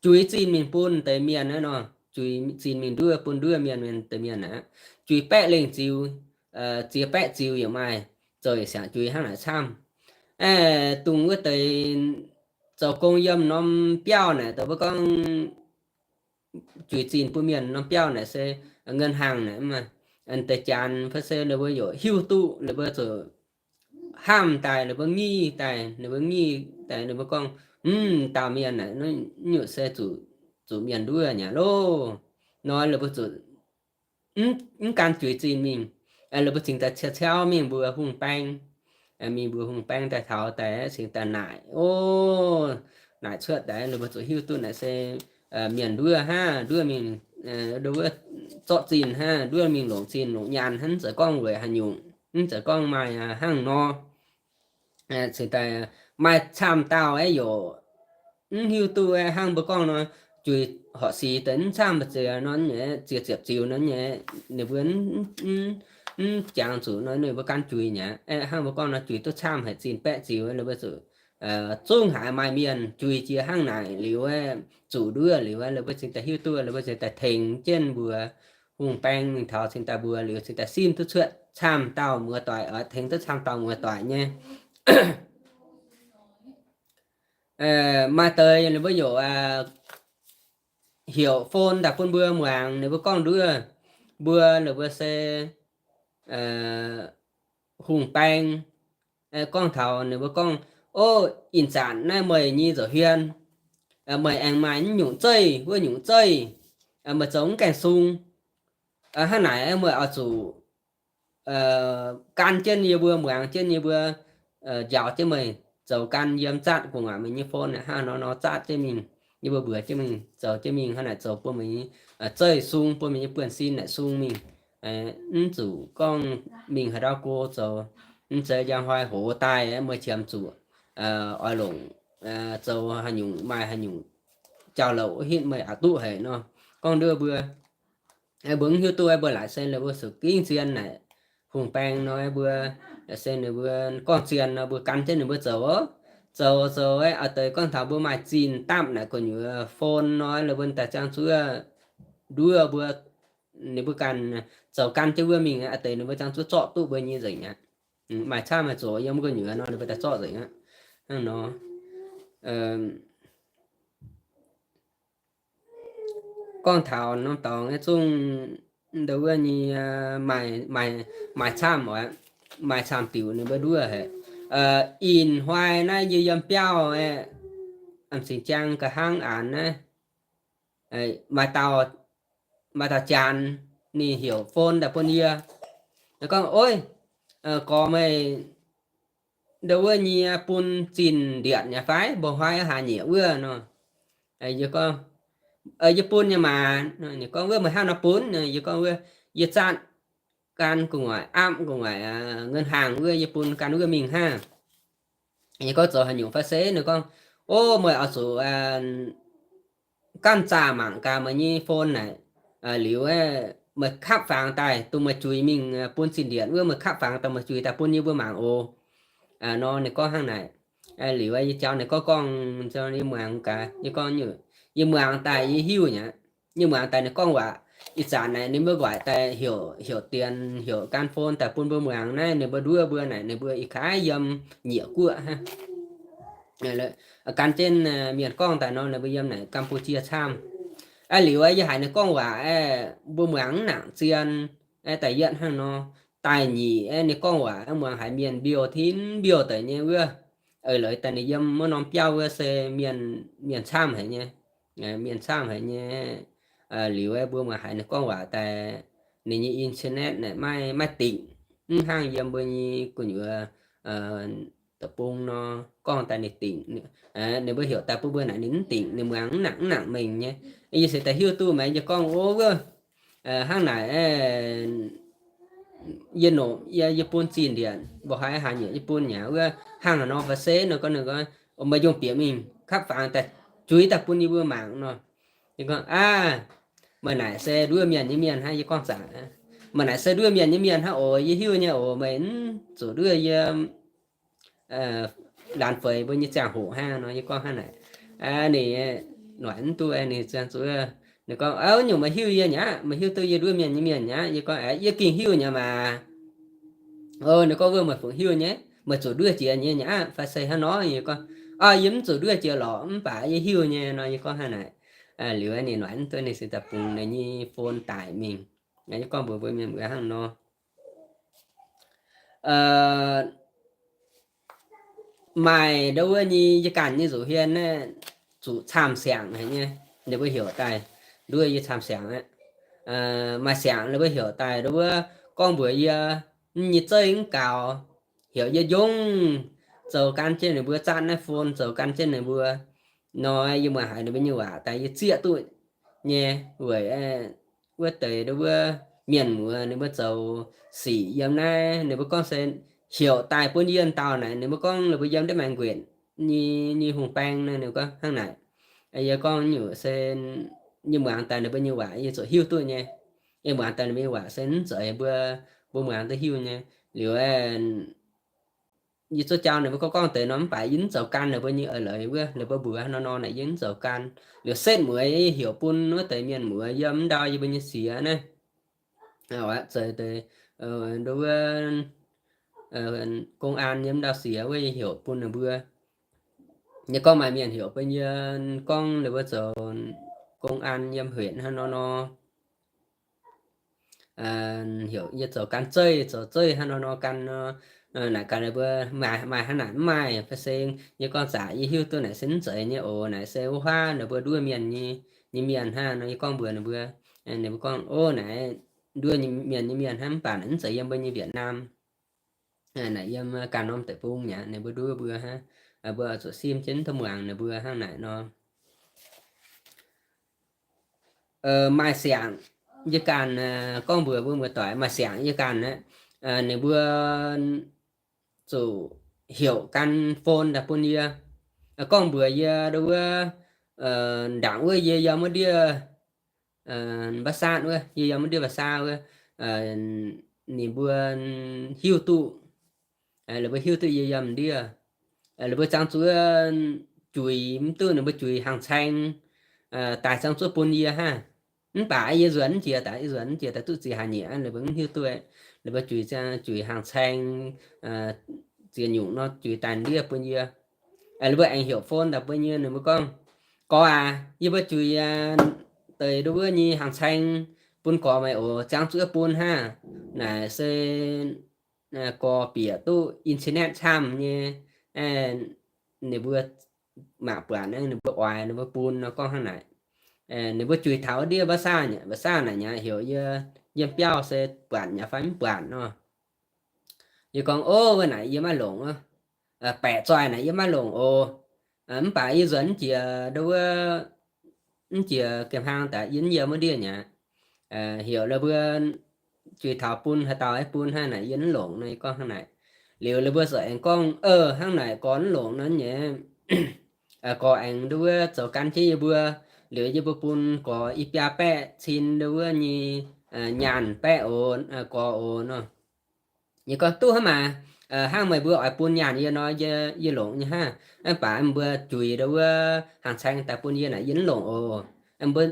juix zinh mingh bun deix mienh aeqv nor, juix zinh mingh nduov bun nduov mienh, mienh deix mienh aqv. Juix baeqv lengh ziux, ziex baeqv ziux yaac maaih, zoux yietc siangx juix hnangv naaic camv. Aeqv, dongh wuov deix zoux gong yiem norm biauv naaic, dongh mbuo gorngv juix zinh bun mienh norm biauv naaic se 银行 naaic, deix janx fai se ninh mbuo yaac hiuv duqv, ninh mbuo zuqc hamv daaih, ninh mbuo ngih daaih, ninh mbuo ngih daaih, ninh mbuo gorngv, mv, dauh mienh naaic, nyungc se zuqc mienh nduov nyei loh. Nor ninh mbuo zuqc mv gan juix zinh mingh, ninh mbuo cingx daaih ciauv ciauv mingh mbuox hungh baeng, mingh mbuox hungh baeng daaih taux daaih cingx daaih naaic, o, naaic cuotv daaih ninh mbuo zuqc hiuv duqv naaic se mienh nduov hnangv, nduov mingh, nduov wuov zorqv zinh hnangv, nduov mingh longc zinh longc nyaanh hnangv, mv zeiz gorngv weic haaix nyungc, mv zeiz gorngv maaih hnangv nor. Cingx daaih maaih camv dauh aeqv, yaac mv hiuv duqv aeqv, hnangv mbuo gorngv nor, juix horqc sic deix mv camv mbu'ziex nor nyei, ziex ziepc ziux nor nyei, ninh mbuo mv jangx zuqc nor, ninh mbuo gan juix nyei aqv. Hnangv mbuo gorngv nor, juix duqv camv haic zinh baeqv ziux, ninh mbuo zuqc zungv haiz maaih mienh juix jiex hnangv naaic liuz aeqv, zuqc nduov liuz aeqv, ninh mbuo cingx daaih hiuv duqv, ninh mbuo cingx daaih tengx jienv mbuox hungh baeng mingh taux cingx daaih mbuox liuz cingx daaih simv duqv cuotv camv dauh muoz-doic, tengx duqv camv dauh muoz-doic nyei. Maaih deix ninh mbuo yaac heuc phone daaih bun mbuo muangx, ninh mbuo gorngv nduov, mbuo, ninh mbuo se hungh baeng, gorngv taux ninh mbuo gorngv, o, ih zanc naaiv meih nyei nza'hmien, meih aengx maaih nyungc zeiv, wuov nyungc zeiv, meih zoux mv gaengh sung. Hnangv naaic meih oix zuqc gan jienv yie mbuo, muangx jienv yie mbuo, njaaux jienv meih zoux gan yiem zatv gu'nguaaic meih nyei phone naaic hnangv nor nor zatv jienv mingh, yie mbuo mbuox jienv mingh, zoux jienv mingh hnangv naaic zoux bun meih nyei zeiv sung, bun meih nyei buonv-sin naaic sung mingh. Mv zuqc gorngv mingh haaix ndau go zoux, mv zeiz njang hnoi hoz daaih meih qiemx zuqc oix longc zoux haaix nyungc maaih haaix nyungc jauv-louc hitv meih aqc duqv haic nor. Gorngv nduov mbuo, mbuo mv hiuv duqv mbuo laaic se ninh mbuo sou gingv zien naaic hungh baeng nor mbuo, se ninh mbuo gorngv zien nor mbuo gan jienv ninh mbuo zoux. Zoux zoux aqv, deix gorngv taux mbuo maaih zinh dapv naaic gu'nyuoz phone nor ninh mbuo daaih ziangh zuov nduov mbuo, ninh mbuo ganh zoux gan jienv wuov mingh aqv, deix ninh mbuo ziangh zuov zorqv duqv mbuo nyei nzengc aqv. Maaih camv maaih zoqc yiem gu'nyuoz nor ninh mbuo daaih zorqv nzengc aqv. Hnangv nor, gorngv taux norm dorngx zungv ndo wuov nyei, maaih, maaih camv oc, maaih camv diuc ninh mbuo nduov haic. Ih hnoi naaiv yie yiem biauv aeqv, m'singx jaang nqa'hangv aanx naaiv, maaih dauh, maaih dauh janx ninh heuc phone daaih bun yie. Ninh gorngv, Ov, gorx meih ndo wuov nyei bun zinh ndietc nyei fai? Mba'hnoi haaix nyieqc wuov nor. Yie gorngv, Yie bun nyei maah. Ninh gorngv, Wuov meih hnangv nor bun? Yie gorngv, Wuov, yie zatv gan gu'nguaaic, apv gu'nguaaic ngân hàng wuov, yie bun gan wuov mingh hnangv. Yie gorngv, Zoux haaix nyungc fai se? Ninh gorngv, Ov, meih oix zuqc ganh zaah mangc gaax meih nyei phone naaic. Liuz aeqv, meih kapv fangx daaih dongh meih juix mingh bun zinh ndietc wuov, meih kapv fangx daaih meih juix daaih bun yie mbuo mangc oc. Nor ninh gorngv hnangv naaic. Liuz yie jauv ninh gorngv gorngv, yie muangx gaax, yie gorngv, Yie muangx daaih yie hiuv nyei aqv. Yie muangx daaih ninh gorngv waac. Ih zanc naaic ninh mbuo nquaaic daaih heuc, heuc dienx, heuc gan phone daaih bun mbuo muangx naaiv, ninh mbuo nduov mbuo naaic, ninh mbuo ih kaav yiem nyieqc guoqv hnangv. Gan jienv mienh gorngv daaih nor, ninh mbuo yiem naaic Gam^bu^jie camv. Aa, liuz yie haiz ninh gorngv waac aeqv, mbuo muangx mv nangc zien. Aeqv, da'yietv hnangv nor. Da'nyeic aeqv, ninh gorngv waac aeqv, muangx haiz mienh mbiouh tin mbiouh deix nyei wuov. Eix leiz daaih ninh yiem wuov norm biauv wuov se mienh, mienh camv haic nyei. Mienh camv haic nyei. Liuz aeqv, mbuo muangx haiz ninh gorngv waac daaih, ninh nyei internet naaic maiv, maiv dingc. Mv hnangv yiem mbuo nyei gu'nyuoz deic-bung nor, gorngv daaih ninh dingc. Ninh mbuo heuc daaih bun mbuo naaic ninh mv dingc, ninh muangx mv nangc, mv nangc mengh nyei. Yie se daaih hiuv duqv maengx yie gorngv, Ov, wuov, hnangv naaic, yie nongc, yie, yie bun zinh ndietc, mba'hnoi haaix nyieqc yie bun nyei wuov, hnangv haaix nor fai se nor. Gorngv ninh gorngv, Meih njongh bieqc mingh kapv fangx daaih, juix daaih bun yie mbuo mangc nor. Yie gorngv, Aav, meih naaic se nduov mienh nyei mienh hnangv. Yie gorngv, Zaqc, meih naaic se nduov mienh nyei mienh hnangv oc. Yie hiuv nyei oc. Meih mv zuqc nduov yie laanh feix mbuo nyei ziangh hoc hnangv nor. Yie gorngv hnangv naaic. Ninh noic mv duqv, ninh ziangh zuqc, ninh gorngv, Ov, nyungc meih hiuv yie nyei aqv. Meih hiuv duqv yie nduov mienh nyei mienh nyei aqv. Yie gorngv, Aeqv, yie gengh hiuv nyei maah. O, ninh gorngv, Wuov meih fungc hiuv nyei? Meih zuqc nduov jiex nyei nyei aqv fai se hnangv nor? Yie gorngv, Ov, yie mv zuqc nduov jiex lorqc, mv baac yie hiuv nyei nor. Yie gorngv hnangv naaic. Liuz ninh noic mv duqv, ninh se daaih bungx ninh nyei phone daic mingh. Yie gorngv mbuox mbuo mienh muoz hnangv nor. Maaih ndo wuov nyei yie ganh nyei nzuqc hmien naaiv zuqc camv siangx haic nyei. Ninh mbuo heuc daaih nduov yie camv siangx aqv. Maaih siangx ninh mbuo heuc daaih ndo wuov gorngv mbuox yie, mv nyei zeiv mv gaux, heuc yie njongv zoux gan jienv ninh mbuo, zatv naaiv phone zoux gan jienv ninh mbuo. Nor yie muangx haiz ninh mbuo nyei waac daaih yie zieqv duqv nyei. Weic wuov deix ndo wuov mienh muoz ninh mbuo zoux sic yiem naaiv, ninh mbuo gorngv se heuc daaih bun yie dauh naaic, ninh mbuo gorngv ninh mbuo yiem ndiev maengx nquenc nyei, nyei hungh baeng naaiv, ninh mbuo gorngv hnangv naaic. Yie gorngv nyungc se yie muangx daaih ninh mbuo nyei waac yie zuqc hiuv duqv nyei. Yie muangx daaih ninh mbuo nyei waac se mv zeiz mbuo, mbuo muangx duqv hiuv nyei. Liuz yie zuqc jauv ninh mbuo gorngv gorngv deix nor, mv baac yie mv zoux gan ninh mbuo nyei eix leiz wuov, ninh mbuo mbuox nor nor naaic yie mv zoux gan. Liuz setv mueiz heuc bun wuov deix mienh muoz yiem ndau yie mbuo nyei siex naaiv, zeiz deix ndo wuov công an yiem ndau siex wuov yie heuc bun ninh mbuo. Yie gorngv maaih mienh heuc bun yie gorngv ninh mbuo zoux công an yiem huyện hnangv nor nor. Heuc yie zoux gan zeiv, zoux zeiv hnangv nor nor gan nor. Naaic gaax ninh mbuo, maaih, maaih hnangv naaic mv maaih fai se? Yie gorngv zaqc yie hiuv duqv naaic se mv zeiz nyei oc. Naaic se wuov huaav ninh mbuo nduov mienh nyei, nyei mienh hnangv nor. Yie gorngv mbuox ninh mbuo, ninh mbuo gorngv, ov, naaic nduov mienh nyei mienh hnangv, mv baac naaic mv zeiz yiem mbuo nyei Việt Nam. Naaic yiem ganh norm deic-bung mi'aqv. Ninh mbuo nduov mbuo hnangv, mbuo zuqc simv jienv duqv muangx ninh mbuo hnangv naaic nor. Maaih siangx yie ganh gorngv mbuox mbuo muoz-doic, maaih siangx yie ganh aqv, ninh mbuo zuqc heuc gan phone daaih bun yie, gorngv mbuox yie ndo wuov, ndaangc wuov yie yiem wuov ndiev, mba'saatv wuov, yie yiem wuov ndiev mba'saatv wuov, ninh mbuo hiuv duqv, ninh mbuo hiuv duqv yie yiem ndiev, ninh mbuo ziangh zuqc juix mv duqv, ninh mbuo juix hangx caeng daaih ziangh zuqc bun yie hnangv. Mv baac yie nzuonx mv jiex daaih, yie nzuonx mv jiex daaih duqv ziex hlaax nyieqc, ninh mbuo mv hiuv duqv. Ninh mbuo juix, juix hangx caeng, ziex nyungc nor juix daaih ndiev bun yie. Ninh mbuo aengx heuc phone daaih bun yie, ninh mbuo gorngv, gorx aac, yie mbuo juix deix ndo wuov nyei hangx caeng bun gorx meih oc. Ziangh zuqc bun hnangv. Naaic se gorx bieqc duqv internet camv nyei, ninh mbuo mangc buatc, ninh mbuo oix ninh mbuo bun nor, gorngv hnangv naaic. Ninh mbuo juix taux ndiev mba'saatv, mba'saatv naaic nyei heuc yie yiem biauv se buatc nyei fai mv buatc nor. Yie gorngv, ov, wuov naaic yie maiv longc, baeqc zoih naaic yie maiv longc oc. Mv baac yie nzuonx mv jiex ndo wuov, mv jiex gemh hlang daaih yie mv yiem wuov ndiev mi'aqv. Heuc ninh mbuo juix taux bun haaix dauh aeqv, bun hnangv naaic yie mv longc nor, yie gorngv hnangv naaic. Liuz ninh mbuo ziouc aengx gorngv, ov, hnangv naaic gorx mv longc nor nyei, gorx aengx ndo wuov zoux gan jienv yie mbuo. Liuz yie mbuo bun gorx i biaa baeqv cin ndo wuov nyei nyaanh baeqv oc, gorx oc nor. Yie gorngv, duqv hnangv maah. Hnangv meih mbuo oix bun nyaanh yie nor, yie longc nyei hnangv. Mv baac mbuo juix ndo wuov hangx caeng daaih bun yie naaic yie mv longc oc. Mbuo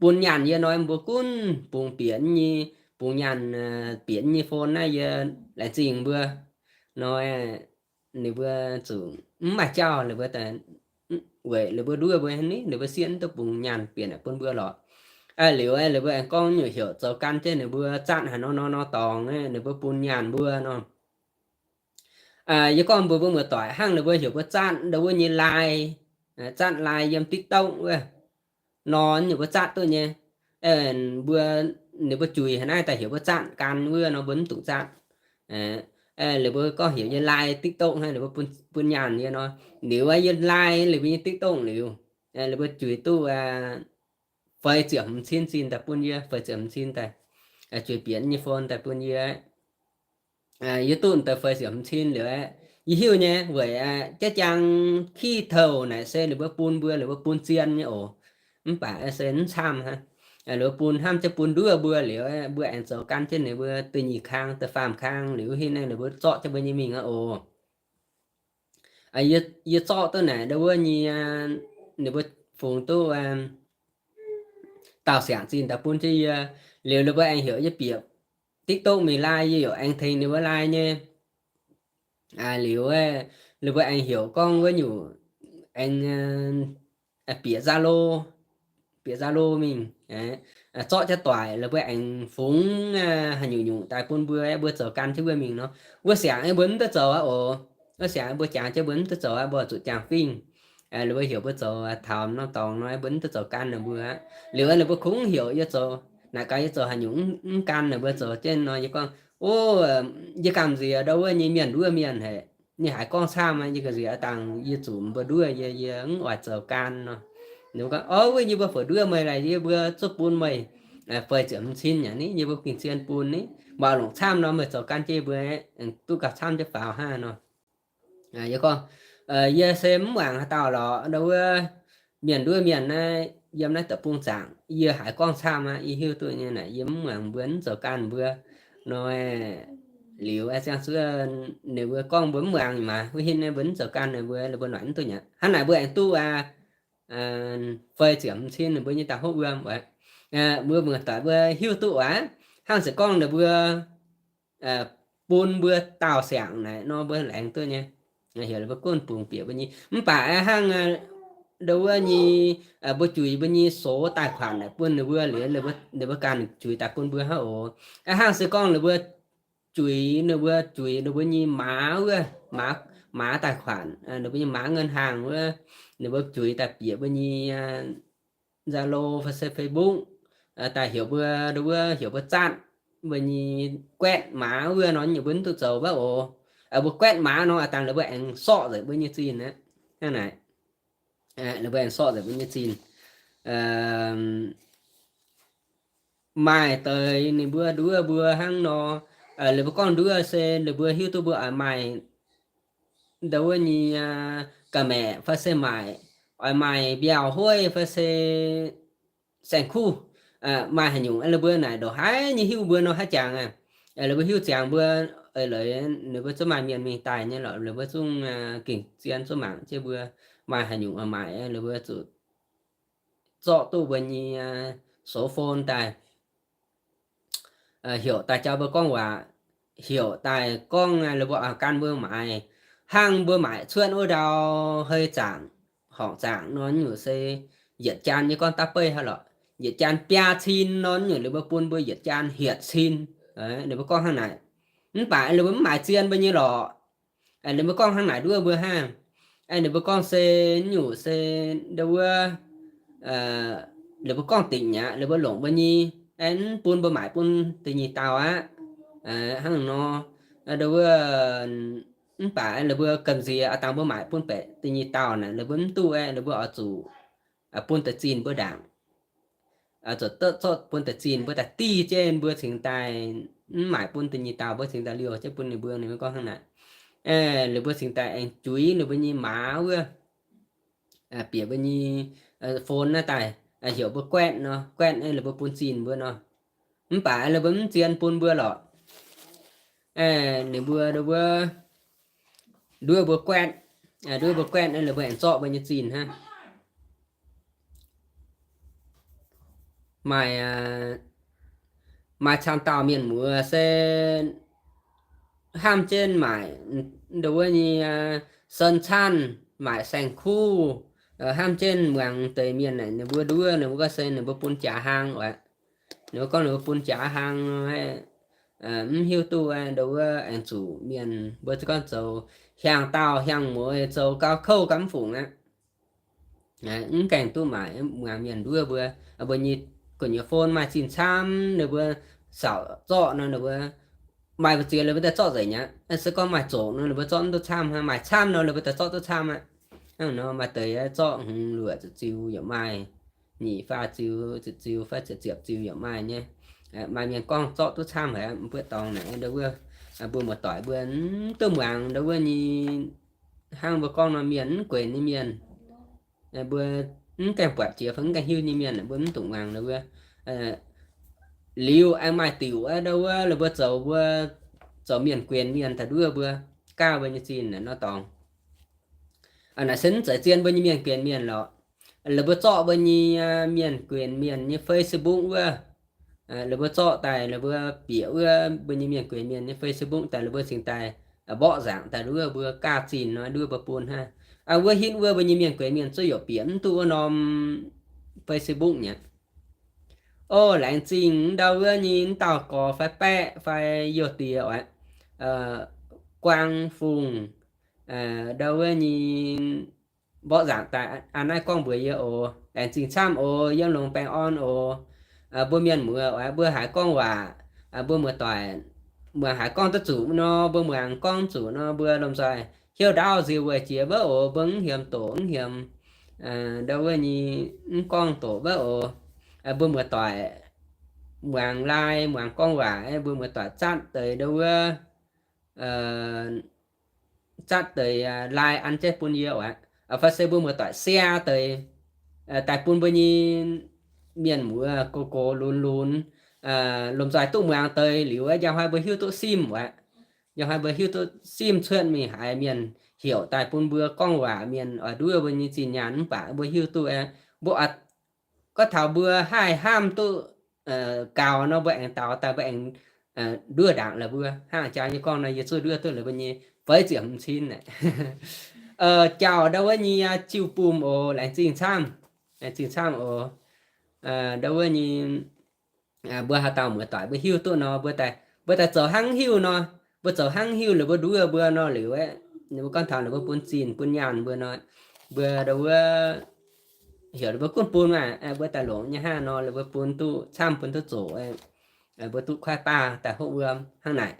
bun nyaanh yie nor, mbuo gunv bungx bieqc nyei, bungx nyaanh bieqc nyei phone naaiv yie laengz zingh mbuo nor. Ninh mbuo zuqc mv maaih jauv, ninh mbuo weic ninh mbuo nduov mbuo ni, ninh mbuo sieqv duqv bungx nyaanh bieqc bun mbuo lorqc. Liuz ninh mbuo aengx gorngv nyungc heuc zoux gan jienv ninh mbuo zatv haaix nor nor nor dorngx, ninh mbuo bun nyaanh mbuo nor. Yie gorngv mbuox mbuo muoz-doic, hnangv ninh mbuo heuc mbuo zatv ndo wuov nyei Line, zatv Line yiem TikTok wuov nor, ninh mbuo zatv duqv nyei. Mbuo, ninh mbuo juix haaix naaiv daaih heuc mbuo zatv gan wuov nor, mbuo mv dungx zatv. Ninh mbuo gorngv heuc yie Line TikTok hnangv, ninh mbuo bun nyaanh yie nor. Liuz yie Line liuz mbuo nyei TikTok liuz, ninh mbuo juix duqv feix ziepc hmz cin zinh daaih bun yie, feix ziepc hmz cin daaih, juix bieqc nyei phone daaih bun yie. Yie duqv deix feix ziepc hmz cin liuz aeqv, yie hiuv nyei weic jaiv jaang kih touh naaic se ninh mbuo bun mbuo, ninh mbuo bun zien nyei oc. Mv baac se mv camv hnangv. Ninh mbuo bun hnamv jienv bun nduov mbuo liuz, mbuo aengx zoux gan jienv ninh mbuo da'nyeic kang, da'faam kang liuz, hin naaiv ninh mbuo zorqv jienv mbuo nyei mingh aqv oc. Yie zorqv duqv naaic ndo wuov nyei, ninh mbuo fungx duqv daauh siangx zinh daaih bun jienv yie. Liuz ninh mbuo aengx heuc yie bieqc TikTok mingh Line, yie yaac aengx tengx ninh mbuo Line nyei. Liuz ninh mbuo aengx heuc gorngv wuov nyungc aengx bieqc Zalo, bieqc Zalo mingh, zorqv jienv doic, ninh mbuo aengx fungx haaix nyungc nyungc daaih bun mbuo, mbuo zoux gan jienv mbuo mingh nor. Wuov siangx mbuo mv duqv zoux aqv oc. Wuov siangx mbuo jangx jienv mbuo mv duqv zoux aqv, mbuo zuqc jangx fingx. Ninh mbuo heuc mbuo zoux taux norm dorngx nor, mbuo mv duqv zoux gan ninh mbuo aqv. Liuz ninh mbuo kungx heuc yie zoux, naaic gaax yie zoux haaix nyungc mv gan ninh mbuo zoux jienv nor, yie gorngv, ov, yie gamh nziex ndo wuov nyei mienh nduov mienh haic, nyei haiz gorngv camv, yie gamh nziex dangh yie zuqc mbuo nduov yie, yie mv oix zoux gan nor. Ninh mbuo gorngv, ov, wuov nyei mbuo fouc nduov meih laaix yie mbuo zuqc bun meih feix ziepc hmz cin yaac ni, yie mbuo gengh zien bun ni. Mbuo longc camv nor meih zoux gan jienv mbuo, duqv gauh camv jienv faaux hnangv nor. Yie gorngv, yie se mv muangx haaix dauh lorqc, ndo wuov mienh nduov mienh naaiv yiem naaiv deic-bung zaangc, yie haiz gorngv camv aqv, yie hiuv duqv nyei naaic, yie mv muangx mbuo, mv zoux gan mbuo nor. Liuz ziangh zuqc ninh mbuo gorngv mbuo mv muangx maah, wuov hin naaiv mbuo mv zoux gan ninh mbuo, ninh mbuo noic mv duqv nyei. Hnangv naaic mbuo aengx duqv feix ziepc hmz cin ninh mbuo nyei da'hopv wuom oc. Mbuo muoz-doic mbuo hiuv duqv aqv. Hnangv se gorngv ninh mbuo bun mbuo daauh siangx naaic nor mbuo laengz duqv nyei. Heuc ninh mbuo gunv bungx bieqc mbuo nyei. Mv baac hnangv ndo wuov nyei, mbuo juix mbuo nyei số tài khoản naaic bun ninh mbuo liuz, ninh mbuo ganh juix daaih bun mbuo hnangv oc. Hnangv se gorngv ninh mbuo juix, ninh mbuo juix ninh mbuo nyei maaz wuov, maaz, maaz tài khoản, ninh mbuo nyei maaz ngân hàng wuov, ninh mbuo juix daaih bieqc mbuo nyei Zalo fai se Facebook, daaih heuc mbuo, wuov heuc mbuo zatv mbuo nyei quét mã wuov nor, ninh mbuo mv duqv zoux wuov oc. Mbuo quét mã nor, a'dangh ninh mbuo aengx sorqv nzengc mbuo nyei zinh aqv. Hnangv naaic, ninh mbuo aengx sorqv nzengc mbuo nyei zinh. Maaih deix ninh mbuo nduov mbuo hnangv nor, ninh mbuo gorngv nduov se ninh mbuo hiuv duqv mbuo oix maaih ndau wuov nyei ga'maeqc fai se maaic, oix maaih mbiauz hueiv fai se saeng-kuv, maaih haaix nyungc, ninh mbuo naaic ndongc haaix nyei hiuv mbuo nor haaix jangx aqv. Ninh mbuo hiuv ziangx mbuo, eix leiz ninh mbuo zungv maaih mienh mingh daaih nyei lorqc, ninh mbuo zungv gengh zien zuov mangc jienv mbuo maaih haaix nyungc oix maaic, ninh mbuo zuqc zorqv duqv mbuo nyei số phone daaih, heuc daaih jauv mbuo gorngv waac, heuc daaih gorngv ninh mbuo oix gan mbuo maaiz, hnangv mbuo maaic cuotv wuov ndau hei zaangc, horngc zaangc nor nyungc se yietc jaan nyei gorngv daav beiv hnangv lorqc, yietc jaan biaa cin nor nyungc ninh mbuo bun mbuo yietc jaan hietc cin. Ninh mbuo gorngv hnangv naaic. Mv baac ninh mbuo mv maaiz zien mbuo nyei lorqc. Ninh mbuo gorngv hnangv naaic nduov mbuo hnangv. Ninh mbuo gorngv se nyungc se ndau wuov, ninh mbuo gorngv dingc aqv, ninh mbuo longc mbuo nyei, mv bun mbuo maaic bun da'nyeic dauh aqv. Hnangv nor, ndau wuov, mv baac ninh mbuo gamh nziex a'dangh mbuo maaic bun baeqc da'nyeic dauh naaic, ninh mbuo mv duqv aqv, ninh mbuo oix zuqc bun deix zinh mbuo ndaangc, zuqc zorqv bun deix zinh mbuo daaih div jienv mbuo cingx daaih, mv maaic bun da'nyeic dauh mbuo cingx daaih liouh jienv bun ninh mbuo. Ninh mbuo gorngv hnangv naaic. Ninh mbuo cingx daaih aengx juix ninh mbuo nyei maaz wuov, bieqc mbuo nyei phone naaiv daaih, heuc mbuo quét nor, quét ninh mbuo bun zinh mbuo nor. Mv baac ninh mbuo mv zien bun mbuo lorqc. Ninh mbuo, ndau wuov, nduov mbuo quét, nduov mbuo quét ninh mbuo aengx zorqv mbuo nyei zinh hnangv. Maaih, maaih camv dauh mienh muoz se hnamv jienv maaic ndau wuov nyei, aa, 三餐, maaic saeng-kuv, hnamv jienv muangx deix mienh naaic ninh mbuo nduov, ninh mbuo gorngv se ninh mbuo bun jaax hlang oc. Ninh mbuo gorngv ninh mbuo bun jaax hlang, mv hiuv duqv ndau wuov aengx zuqc mienh mbuo gorngv zoux hiaang daauh hiaang mueiz zoux gauh kouv gauh mv fungc aqv. Mv gaengh duqv maaic, muangx mienh nduov mbuo, mbuo nyei gu'nyuoz phone maaih zinh camv, ninh mbuo saauc zorqv nor ninh mbuo maaih mbu'ziex ninh mbuo daaih zorqv nzengc aqv. Se gorngv maaih zoqc nor ninh mbuo zorqv mv duqv camv hnangv, maaih camv nor ninh mbuo daaih zorqv duqv camv aqv. Hnangv nor maaih deix zorqv hmz luoqc ziepc ziux yaac maaih, nyic faah ziux, ziepc ziux fai ziepc ziepc ziux yaac maaih nyei. Maaih mienh gorngv zorqv duqv camv haic, mbuo dorngx naaic ndau wuov, mbuo muoz-doic mbuo mv duqv muangx ndau wuov nyei, hnangv mbuo gorngv nor mienh mv guenx nyei mienh, mbuo mv gaengh buatc jiex fai mv gaengh hiuv nyei mienh, mbuo mv dungx muangx ndau wuov. Liuz aengx maaih diuc ndau wuov, ninh mbuo zoux, mbuo zoux mienh guenx mienh daaih nduov mbuo, gaav mbuo nyei zinh naaic nor dorngx. Naaic se mv zeiz zien mbuo nyei mienh guenx mienh lorqc. Ninh mbuo zorqv mbuo nyei mienh guenx mienh nyei Facebook wuov, ninh mbuo zorqv daaih ninh mbuo bieqc wuov mbuo nyei mienh guenx mienh nyei Facebook daaih, ninh mbuo cingx daaih mborqv nzaangc daaih nduov mbuo, gaav zinh nor nduov mbuo bun hnangv. Wuov hinv wuov mbuo nyei mienh guenx mienh zuqc youc bieqc mv duqv wuov norm Facebook nyei. O, laengz zingh ndau wuov nyei mv dauh gorx fai baeqv fai youh diex oc, Guang Fungc, ndau wuov nyei mborqv nzaangc daaih aa naaiv gorngv mbuox yie oc. Laengz zingh camv oc. Yiem longx baengh orn oc. Mbuo mienh muoz oc, mbuo haiz gorngv waac, mbuo muoz-doic muangx haiz gorngv duqv zuqc nor, mbuo muangx gorngv zuqc nor, mbuo lomh nzoih hiuv ndaauv nziex weic jiex wuov oc. Mbuo mv hiemx doqc, mv hiemx ndau wuov nyei mv gorngv doqc wuov oc. Mbuo muoz-doic muangx lai, muangx gorngv waac, mbuo muoz-doic zatv deix ndau wuov, zatv deix lai an jienv bun yie oc. Fai se mbuo muoz-doic share deix daaih bun mbuo nyei mienh muoz gox gox lunx lunx, lomh nzoih duqv muangx deix liuz, njang hnoi mbuo hiuv duqv simv oc. Njang hnoi mbuo hiuv duqv simv cuotv mingh haiz mienh heuc daaih bun mbuo gorngv waac, mienh oix nduov mbuo nyei zinh nyaanh mv baac mbuo hiuv duqv, mbuo gorngv taux mbuo haih hnamv duqv gaux nor, mbuo aengx daux daaih, mbuo aengx nduov ndaangc la'buo. Hnangv jaax nyei gorngv nor, yie zuqc nduov duqv la'buo nyei feix ziepc hmz cin aqv. Jauv ndau wuov nyei jiu-bung oc, laengz zingh camv, laengz zingh camv oc. Ndau wuov nyei mbuo haaix dauh muoz-doic mbuo hiuv duqv nor, mbuo daaih Mbuo daaih zoux hnangv hiuv nor, mbuo zoux hnangv hiuv la'buo nduov mbuo nor liuz aeqv, ninh mbuo gorngv taux ninh mbuo bun zinh bun nyaanh mbuo nor, mbuo ndau wuov heuc ninh mbuo gunv bun maah, mbuo daaih longc nyei hnangv nor, ninh mbuo bun duqv camv bun duqv zoqc, mbuo duqv kuaaiv baav daaih hopv wuom hnangv naaic.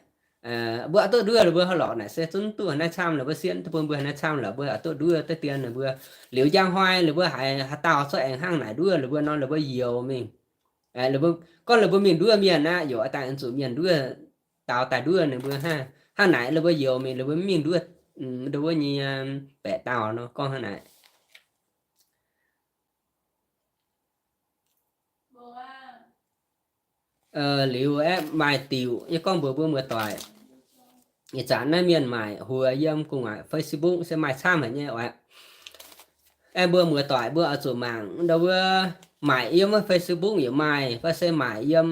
Mbuo oix duqv nduov ninh mbuo haaix lorqc naaic se zungv duqv haaix naaiv camv, ninh mbuo sienv duqv bun mbuo haaix naaiv camv lorqc, mbuo oix duqv nduov deix dien ninh mbuo. Liuz njang hnoi ninh mbuo haiz haaix dauh cuotv aengx hnangv naaic nduov ninh mbuo nor, ninh mbuo youx mingh. Ninh mbuo gorngv ninh mbuo mingh nduov mienh aqv, yaac daaih zuqc mienh nduov, daaux daaih nduov ninh mbuo hnangv. Hnangv naaic ninh mbuo youx mingh, ninh mbuo mv mingh nduov ndau wuov nyei baeqc dauh nor, gorngv hnangv naaic. Liuz aeqv, maaih diuc yie gorngv mbuox mbuo muoz-doic, ih zanc naaiv mienh maaic huox yiem gu'nguaaic Facebook se maaih camv haic nyei oc. Aeqv, mbuo muoz-doic mbuo oix zuqc mangc ndau wuov maaic yiem wuov Facebook yaac maaih, fai se maaic yiem,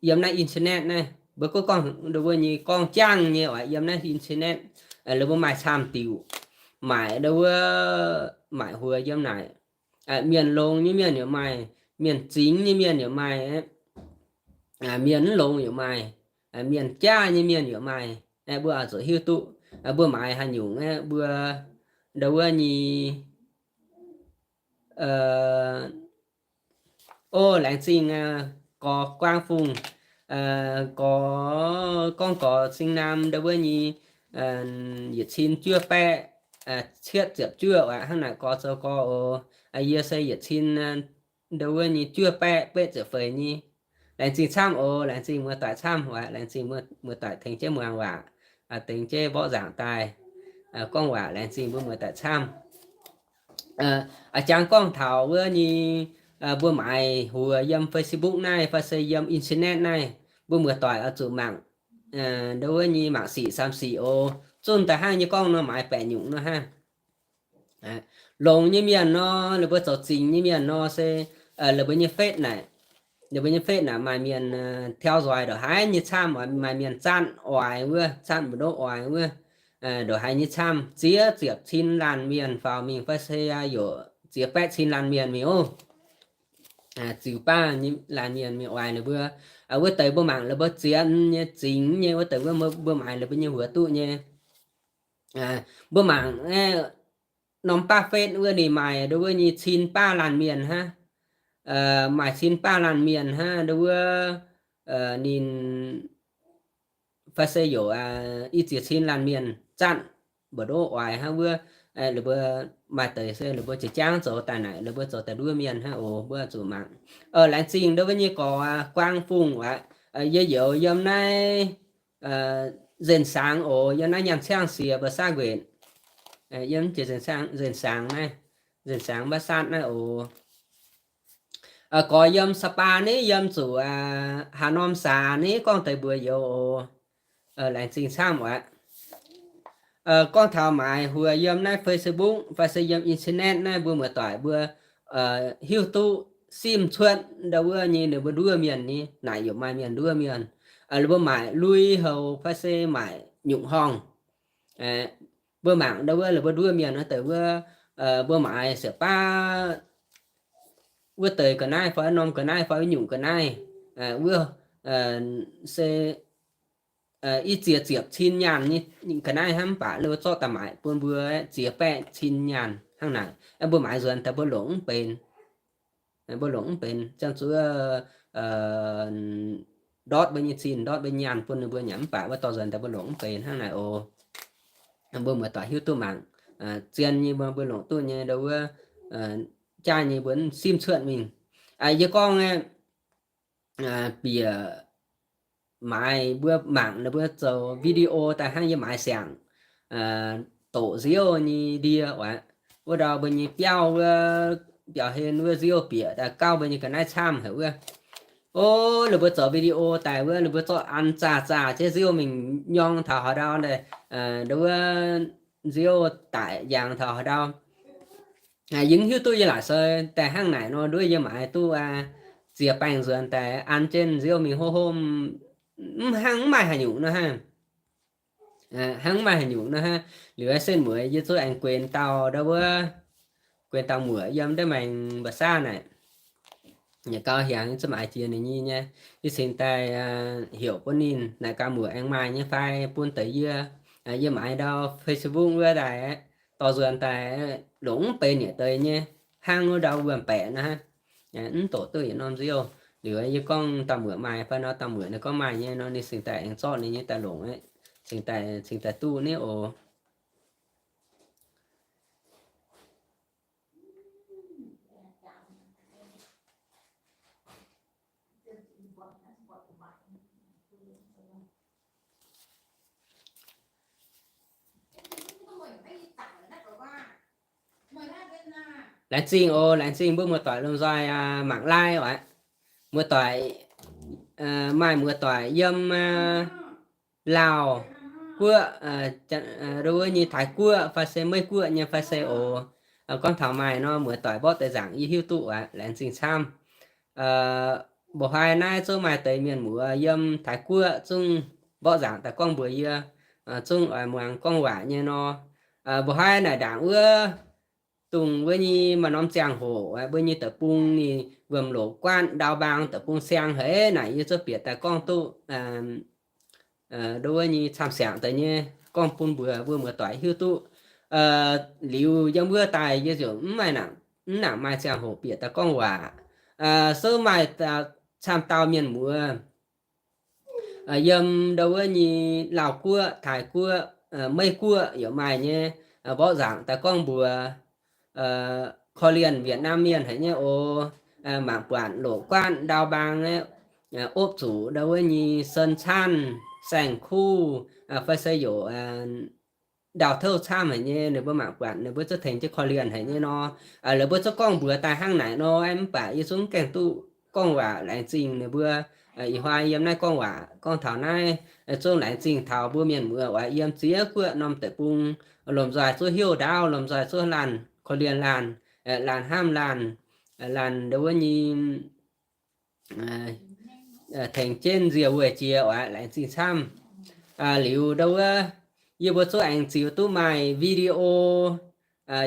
yiem naaiv internet naaiv, mbuo gorngv ndau wuov nyei gorngv jangv nyei oc, yiem naaiv internet, ninh mbuo maaih camv diuc. Maaic ndau wuov maaic huox yiem naaic, mienh longx nyei mienh yaac maaih, mienh zingx nyei mienh yaac maaih, mienh mv longx yaac maaih, mienh jaav nyei mienh yaac maaih. Mbuo oix zuqc hiuv duqv mbuo maaiz haaix nyungc aeqv, mbuo ndau wuov nyei, o, laengz zingh gorx Guaang Fungh, gorx, gorngv gorx Sing Nam ndau wuov nyei yietc cin juov baeqv cietv ziepc juov aqv, hnangv naaic gorx zoux gorx oc. Yie se yietc cin ndau wuov nyei juov baeqv betv ziepc feix nyei. Laengz zingh camv oc, laengz zingh muoz-doic camv oc, laengz zingh muoz-doic tengx jienv muangx waac, tengx jienv mborqv nzaangc daaih gorngv waac, laengz zingh mbuo muoz-doic camv. A'jangx gorngv taux wuov nyei, mbuo maaiz huox yiem Facebook naaiv fai se yiem internet naaiv, mbuo muoz-doic oix zuqc mangc ndau wuov nyei mangc sic samx sic oc. Zunh daaih hnangv nyei gorngv nor maaiz baeqc nyungc nor hnangv. Longx nyei mienh nor, ninh mbuo zoux zingx nyei mienh nor se, ninh mbuo nyei fetv naaic, ninh mbuo nyei fetv naaic maaih mienh theo dõi ndongc haaix nyei camv, maaih mienh zanc oix wuov, zanc mbu'ndongx oix wuov, ndongc haaix nyei camv, ziex ziepc cin laanh mienh faaux mingh fai se yaac ziex baeqv cin laanh mienh mingh oc. Ziux baav laanh mienh mingh oix ninh mbuo. Wuov deix mbuo mangc ninh mbuo ziex nyei zingx nyei wuov deix wuov mbuo maaiz ninh mbuo nyei huox duqv nyei. Mbuo mangc norm baav fetv wuov ninh maaih ndau wuov nyei cin baav laanh mienh hnangv. Maaih cin baav laanh mienh hnangv ndau wuov ninh fai se youc i ziex cin laanh mienh zanc mbu'ndongx oix hnangv wuov. Ninh mbuo maaih deix se ninh mbuo jiex jangv zoux daaih naaic, ninh mbuo zoux daaih nduov mienh hnangv oc. Mbuo zuqc mangc. Laengz zingh ndau wuov nyei gorx Guaang Fungh aqv. Yie youz yiem naaiv Nzengc Saangx oc, yiem naaiv Nyaanh Ciangv Siex mba'saatv nquenc. Yiem jiex Nzengc Saangx naaiv, Nzengc Saangx mba'saatv naaiv oc. Gorx yiem Sa'baa ni, yiem zuqc haaix norm saax ni gorngv deix mbuox youz oc. Laengz zingh camv aqv. Gorngv taux maaiz huox yiem naaiv Facebook fai se yiem internet naaiv, mbuo muoz-doic mbuo hiuv duqv simv cuotv ndau wuov nyei ninh mbuo nduov mienh ni, naaic yaac maaih mienh nduov mienh. Ninh mbuo maaic lui-houx fai se maaic nyungc horngh. Mbuo mangc ndau wuov ninh mbuo nduov mienh wuov deix wuov, mbuo maaiz siec baav wuov deix ga'naaiv fai wuov norm ga'naaiv fai wuov nyungc ga'naaiv, wuov se i ziex ziepc cin nyaanh nyei ga'naaiv hnangv, mv baac ninh mbuo zorqv daaih maaic bun mbuo ziex baeqv cin nyaanh hnangv naaic. Mbuo maaiz nzuonx daaih mbuo longc mv benx. Mbuo longc mv benx, ziangh zuqc ndortv mbuo nyei cin, ndortv mbuo nyaanh bun ninh mbuo nyanc, mv baac wuov dorh nzuonx daaih mbuo longc mv benx hnangv naaic oc. Mbuo muoz-doic hiuv duqv mangc, zien nyei mbuo, mbuo longc duqv nyei ndau wuov, jaaix nyei mbuo simv cuotv mingh. Yie gorngv bieqc maaiz mbuo mangc ninh mbuo zoux video daaih hnangv yie maaiz siangx doqc nziouv nyei ndie oc. Wuov ndau mbuo nyei biauv wuov, biauv-hlen wuov nziouv bieqc daaih gauv mbuo nyei ga'naaiv camv haic wuov. O, ninh mbuo zoux video daaih wuov, ninh mbuo zorqv an zaah zaah jienv nziouv mingh nyorng taux haaix ndau daaih, ndau wuov nziouv daic njangx taux haaix ndau. Yie mv hiuv duqv yie laaic soi daaih hnangv naaic nor nduov yie maaiz duqv ziex baengh nzuonx daaih an jienv nziouv mingh hopv hopv, mv hnangv mv maaih haaix nyungc nor hnangv. Hnangv mv maaih haaix nyungc nor hnangv. Liuz setv mueiz yie zungv aengx guenx dauh ndau wuov, guenx dauh muoc yiem ndeic maengx mba'sav naaic. Yietc gau hiaangx za'maaiz jiex ninh nyei nyei, yie cingx daaih heuc bun ninh naaic gaax muoc aengx maaih nyei fai bun deix yie. Yie maaiz ndau Facebook wuov daaih, dorh nzuonx daaih, longc mv benx yietc deix nyei, hnangv wuov ndau wuom-baeqc naaiv, mv doqc duqv yietc norm nziouv. Liuz yie gorngv dauh muoc maaih fai nor, dauh muoc ninh gorngv maaih nyei nor, ninh cingx daaih aengx zorqv ninh nyei daaih longc, cingx daaih, cingx daaih duqv niv oc. Laengz zingh oc, laengz zingh mbuo muoz-doic lomh nzoih mangc live oc. Muoz-doic, maaih muoz-doic yiem Laauv guoqv, ndo wuov nyei Taiv guoqv fai se Meiv guoqv nyei fai se oc. Gorngv taux maaih nor, muoz-doic mborqv deix nzaangc yie hiuv duqv aqv, laengz zingh camv. Mbuo haih naaiv zungv maaih deix mienh muoz yiem Taiv guoqv zungv mborqv nzaangc daaih gorngv mbuox yie, zungv oix muangx gorngv waac nyei nor. Mbuo haih naaic ndaangc wuov, dongh wuov nyei maaih norm ziangh hoc, mbuo nyei deic-bung ninh wuom-loc guaatv ndau mbaang deic-bung siang haic naaic, yie zungv bieqc daaih gorngv duqv, ndo wuov nyei camv siangx deix nyei gorngv bun mbuox mbuo muoz-doic hiuv duqv. Liuz yiem wuov daaih yie ziouc mv maaih, mv nangc maaih ziangh hoc bieqc daaih gorngv waac. Zungv maaih camv dauh mienh muoz yiem ndo wuov nyei Laauv guoqv, Taiv guoqv, Meiv guoqv yaac maaih nyei, mborqv nzaangc daaih gorngv mbuox, korv-lienh Việt Nam mienh haic nyei oc. Mangc buatc loc guaatv ndau mbaang aqv, opv zuqc ndo wuov nyei Sơn Chan, Saeng Kuv, fai se yaac ndau-touv camv haic nyei, ninh mbuo mangc buatc ninh mbuo zungv tengx jienv korv-lienh haic nyei nor. Laaix mbuo zungv gorngv mbuox daaih hnangv naaic nor, mv baac yie zungv gaengh duqv gorngv waac laengz zingh ninh mbuo. Ih hnoi yiem naaiv gorngv waac gorngv taux naaiv, zungv laengz zingh taux mbuo mienh muoz oix yiem ziex guoqv norm deic-bung, lomh nzoih zungv heuc ndaauv, lomh nzoih zungv laanh korv-lienh laanh, laanh hnamv laanh, laanh ndo wuov nyei tengx jienv nzie wuoih jiex oc, laengz zingh camv. Liuz ndo wuov, yie mbuo zungv aengx ziux duqv maaih video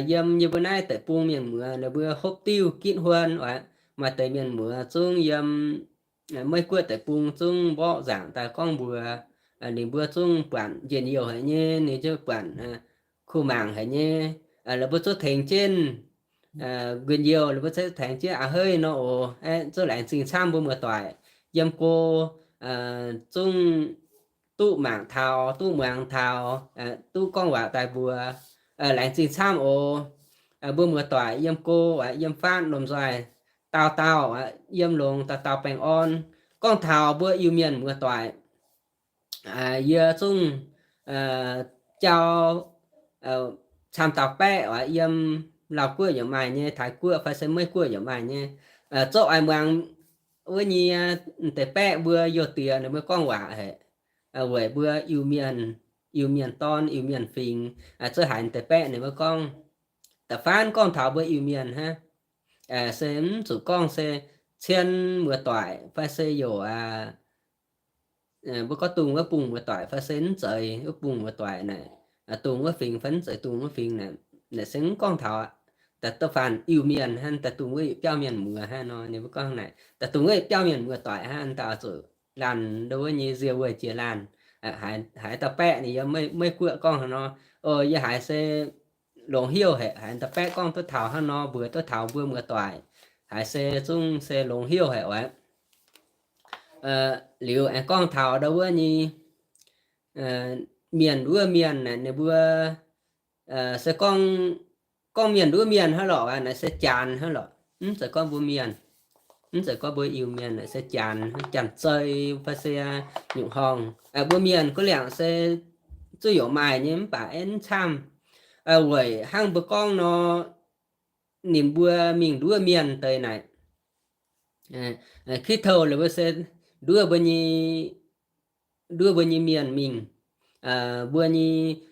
yiem yie mbuo naaiv deic-bung mienh muoz ninh mbuo hopv diuv gitv huon oc. Maaih deix mienh muoz zungv yiem Meiv guoqv deic-bung zungv mborqv nzaangc daaih gorngv mbuox, ninh mbuo zungv buatc njien-youh haic nyei, ninh zungv buatc kuh mangc haic nyei. Laaix mbuo zungv tengx jienv nquin-youh, laaix mbuo zungv tengx jienv a'heiv nor oc. Zungv laengz zingh camv mbuo muoz-doic yiem go zungv duqv mangc taux, duqv muangx taux, duqv gorngv waac daaih mbuox. Laengz zingh camv oc. Mbuo muoz-doic yiem go, yiem faanv lomh nzoih dauh dauh, yiem longx dauh dauh baengh orn. Gorngv taux mbuo Iu-Mienh muoz-doic, yie zungv jauv camv dauh baeqv oc, yiem Laauv guoqv yaac maaih nyei, Taiv guoqv fai se Meiv guoqv yaac maaih nyei. Zungv oix muangx wuov nyei deix baeqv mbuo youh diex ninh mbuo gorngv waac haic. Weic mbuo Iu-Mienh, Iu-Mienh dorn, Iu-Mienh fingx, zungv haiz deix baeqv ninh mbuo gorngv. Da'faanh gorngv taux mbuo Iu-Mienh hnangv, se mv zuqc gorngv se cien muoz-doic fai se youc mbuo gorngv dungz wuov bung muoz-doic fai se mv zeiz wuov bung muoz-doic naaic, dungz wuov fingx fai mv zeiz dungz wuov fingx naaic, naaic se mv gorngv taux aqv. Da'faanh Iu-Mienh hnangv, da'dungz wuov yietc biauv mienh muoz hnangv nor, ninh mbuo gorngv naaic, da'dungz wuov yietc biauv mienh muoz-doic hnangv, da'zuqc laanh ndo wuov nyei nzie wuoih jiex laanh. Haiz dauh baeqv ninh yiem Meiv guoqv gorngv hnangv nor, yie haiz se longx heuc haic, haiz dauh baeqv gorngv duqv taux hnangv nor, mbuox duqv taux mbuo muoz-doic, haiz se zungv se longx heuc haic oc. Liuz aengx gorngv taux ndo wuov nyei mienh wuov mienh naaic ninh mbuo se gorngv, gorngv mienh wuov mienh hnangv lorqc, naaic se Janx hnangv lorqc, mv zeiz gorngv mbuo mienh, mv zeiz gorngv mbuo Iu-Mienh, naaic se Janx, Janx-Zei fai se nyungc horngh. Mbuo mienh guv liangc se zuqc youc maaih nyei mv baac mv camv. Weic hnangv mbuo gorngv nor, ninh mbuo mingh nduov mienh deix naaic, kitv touh la'buo se nduov mbuo nyei, nduov mbuo nyei mienh mingh, mbuo nyei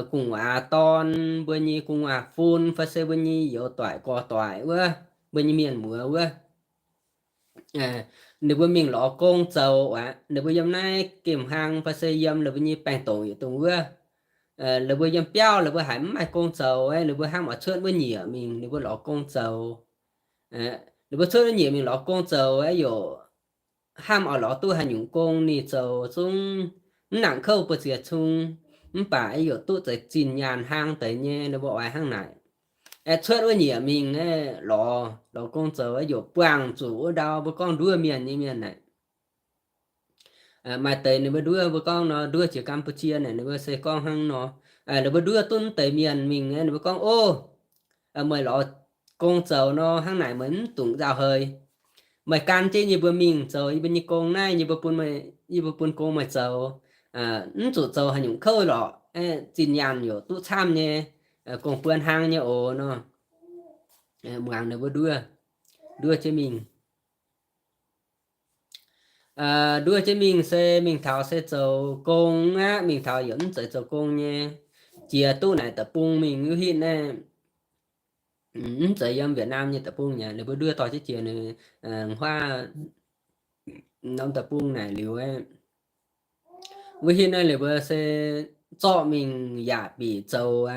gu'nguaaz dorn, mbuo nyei gu'nguaaz fun fai se mbuo nyei youz doic gorx doic wuov, mbuo nyei mienh muoz wuov, ninh mbuo mingh lorz gong zoux aqv. Ninh mbuo yiem naaiv gemh hlang fai se yiem la'buo nyei baengh dongc yietc dongh wuov, la'buo yiem biauv la'buo haiz mv maaih gong zoux, ninh mbuo hnamv oix cuotv wuov nyiec mingh, ninh mbuo lorz gong zoux. ninh mbuo cuotv wuov nyiec mingh lorz gong zoux, aeqv, yaac hnamv oix lorz duqv haaix nyungc gong ninh zoux zungv mv nangc kouv buoz ziex cung, mv baac aeqv, yaac duqv zeix zinh nyaanh hnangv deix nyei, ninh mbuo oix hnangv naaic. Aeqv, cuotv wuov nyiec mingh aeqv, lorz, lorz gong zoux aeqv, yaac buangh zuqc wuov ndau mbuo gorngv nduov mienh nyei mienh naaic. Maaih deix ninh mbuo nduov, mbuo gorngv nor, nduov jiex Campuchia naaic, ninh mbuo se gorngv hnangv nor. Ninh mbuo nduov duqv deix mienh mingh, ninh mbuo gorngv, Ov, meih lorz gong zoux nor, hnangv naaic meih mv dungx nzauh heix. Meih gan jienv yie mbuo mingh zoux yie mbuo nyei gong naaiv, yie mbuo bun meih, yie mbuo bun gong meih zoux. Mv zuqc zoux haaix nyungc kouv lorqc, zinh nyaanh yaac duqv camv nyei, gong buo hnangv nyei oc nor. Muangx ninh mbuo nduov, nduov jienv mingh. Nduov jienv mingh se mingh taux se zoux gong aqv, mingh taux yaac mv zeiz zoux gong nyei. Jiex duqv naaic deic-bung mingh wuov hitv naaiv, mv zeiz yiem Việt Nam nyei deic-bung nyei, ninh mbuo nduov dorh jienv jiex ninh huaav norm deic-bung naaic liuz, wuov hitv naaiv ninh mbuo se zorqv mingh yaac bieqc zoux,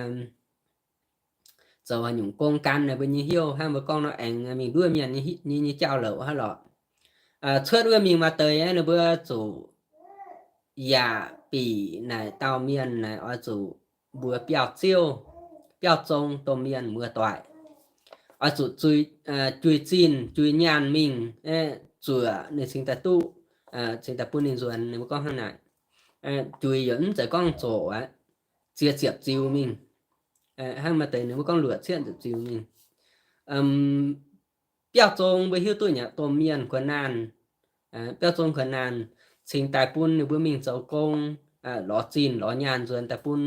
zoux haaix nyungc gong gan ninh mbuo nyei hnyouv hnangv mbuo gorngv nor aengx mingh nduov mienh nyei, nyei, nyei jauv-louc hnangv lorqc. Cuotv wuov mingh maaih deix ninh mbuo zuqc yaac bieqc naaic dauh mienh naaic oix zuqc mbuox biauv-ziouv, biauv-zong domh mienh muoz-doic, oix zuqc juix zinh juix nyaanh mingh zuoqc ninh cingx daaih duqv, cingx daaih bun ninh nzuonx. Ninh mbuo gorngv hnangv naaic, juix yaac mv zeiz gorngv zoqc aqv, ziex ziepc ziux mingh, hnangv maaih deix ninh mbuo gorngv luoqc cietv ziepc ziux mingh. Biauv-zong mbuo hiuv duqv nyei domh mienh kuonx naanh, biauv-zong kuonx naanh, cingx daaih bun ninh mbuo mingh zoux gong, lorz zinh lorz nyaanh nzuonx daaih bun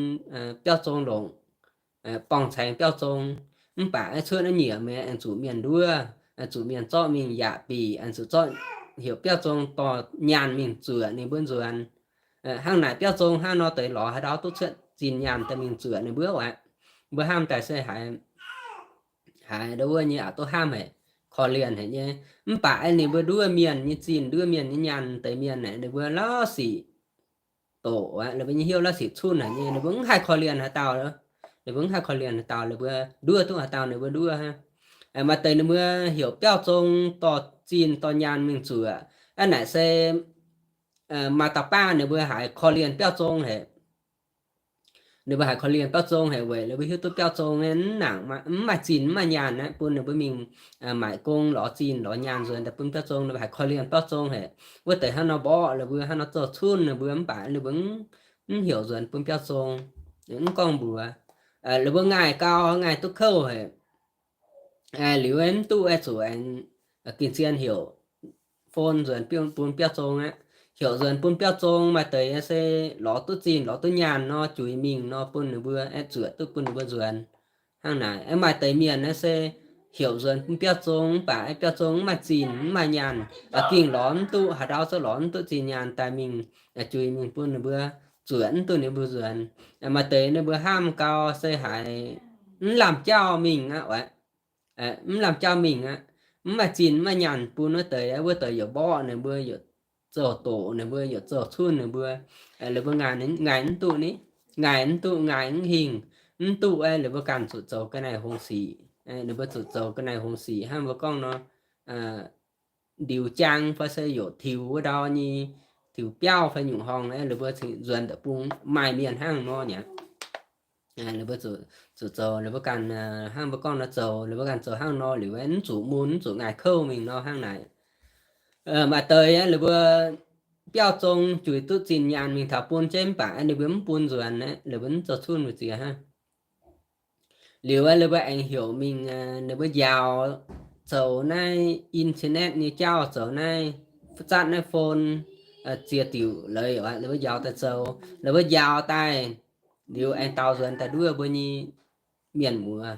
biauv-zong longc, borngz-caengx biauv-zong. Mv baac cuotv naaiv nyiec mingh aengx zuqc mienh nduov, zuqc mienh zorqv mingh yaac bieqc, aengx zuqc zorqv heuc biauv-zong dorh nyaanh mingh zuoqc ninh mbuo nzuonx. Hnangv naaic biauv-zong hnangv nor deix lorz haaix ndau duqv cuotv zinh nyaanh daaih mingh zuoqc ninh mbuo aqv. Mbuo hnamv daaih se haiz, haiz ndau wuov nyei aqc duqv hnamv haic, korv-lienh haic nyei. Mv baac ninh mbuo nduov mienh nyei zinh, nduov mienh nyei nyaanh deix mienh naaic, ninh mbuo la'sic doqc aqv, ninh mbuo nyei hnyouv la'sic cunh haic nyei, ninh mbuo mv haih korv-lienh haaix dauh, ninh mbuo mv haih korv-lienh haaix dauh, ninh mbuo nduov duqv haaix dauh ninh mbuo nduov hnangv. Maaih deix ninh mbuo heuc biauv-zong dorh zinh dorh nyaanh mingh zuoqc. Aav naaic se maaih dauh baav ninh mbuo haiz korv-lienh biauv-zong haic. Ninh mbuo haiz korv-lienh biauv-zong haic weic ninh mbuo hiuv duqv biauv-zong mv nangc, mv maaih zinh mv maaih nyaanh aqv, bun ninh mbuo mingh maaic gong lorz zinh lorz nyaanh nzuonx daaih bun biauv-zong. Ninh mbuo haiz korv-lienh biauv-zong haic, wuov deix hnangv nor mborqv ninh mbuo, hnangv nor zoux cunh ninh mbuo, mv baac ninh mbuo mv heuc nzuonx bun biauv-zong, mv gorngv mbuox. Ninh mbuo ngaih gau, ngaih duqv kouv haic. Liuz mv duqv aeqv, zuqc aengx gengh zien heuc phone nzuonx bun biauv-zong aqv. Heuc nzuonx bun biauv-zong, maaih deix se lorz duqv zinh lorz duqv nyaanh nor, juix mingh nor bun ninh mbuo aeqv, zuoqc duqv bun ninh mbuo nzuonx. Hnangv naaic aeqv, maaih deix mienh aeqv se heuc nzuonx bun biauv-zong, mv baac aeqv, biauv-zong mv maaih zinh mv maaih nyaanh, gengh lorz mv duqv, haaix ndau zungv lorz mv duqv zinh nyaanh daaih mingh, juix mingh bun ninh mbuo, zuoqc mv duqv ninh mbuo nzuonx. Maaih deix ninh mbuo hnamv gau se haiz mv lamh jauv mingh aqv, mv lamh jauv mingh aqv, mv maaih zinh mv maaih nyaanh bun wuov deix, wuov deix yaac mborqv ninh mbuo, yaac zoux doqc ninh mbuo, yaac zoux cunh ninh mbuo. Ninh mbuo ngaih mv duqv ni, ngaih mv duqv, ngaih mv hingh, mv duqv aeqv, ninh mbuo ganh zuqc zoux ga'naaiv hungh sic. Ninh mbuo zuqc zoux ga'naaiv hungh sic hnangv mbuo gorngv nor, ndiux jaang fai se yaac tiux wuov ndau nyei, tiux biauv fai nyungc horngh aeqv, ninh mbuo cingx nzuonx deic-bung maaih mienh hnangv nor nyei. Ninh mbuo zuqc zoux, ninh mbuo ganh hnangv mbuo gorngv nor zoux, ninh mbuo ganh zoux hnangv nor liuz, mv zuqc mun, mv zuqc ngaih kouv mingh nor hnangv naaic. Maaih deix ninh mbuo biauv-zong juix duqv zinh nyaanh mingh taux bun jienv mv baac ninh mbuo mv bun nzuonx, ninh mbuo mv zoux cunh mbu'ziex hnangv. Liuz ninh mbuo aengx heuc mingh, ninh mbuo njaaux zoux naaiv internet nyei jauv, zoux naaiv, zatv naaiv phone, ziex diuc leiz, ninh mbuo njaaux daaih zoux, ninh mbuo njaaux daaih liuz aengx daaux nzuonx daaih nduov mbuo nyei mienh muoz,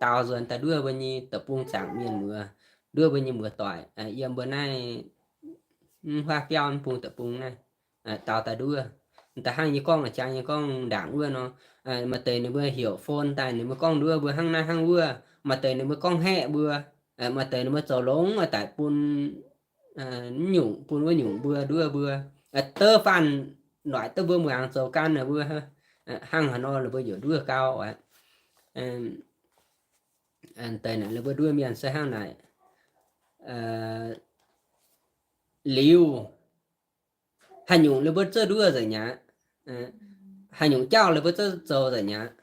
daaux nzuonx daaih nduov mbuo nyei deic-bung zaangc mienh muoz, nduov mbuo nyei muoz-doic yiem mbuo naaiv mv huaav biauv mv bung deic-bung naaiv, daaux daaih nduov. Da'hnangv nyei gorngv, jangx nyei gorngv ndaangc wuov nor, maaih deix ninh mbuo heuc phone daaih ninh mbuo gorngv nduov mbuo hnangv naaiv hnangv wuov, maaih deix ninh mbuo gorngv haeqv mbuo, maaih deix ninh mbuo zoux longx daaih bun nyungc bun wuov nyungc mbuo nduov mbuo, dov faanh noic duqv mbuo muangx zoux gan ninh mbuo hnangv haaix nor ninh mbuo yaac nduov gau aqv. Deix naaic ninh mbuo nduov mienh se hnangv naaic. liuz, haaix nyungc ninh mbuo zuov nduov nzengc mi'aqv. Haaix nyungc jauv ninh mbuo zuov zoux nzengc mi'aqv.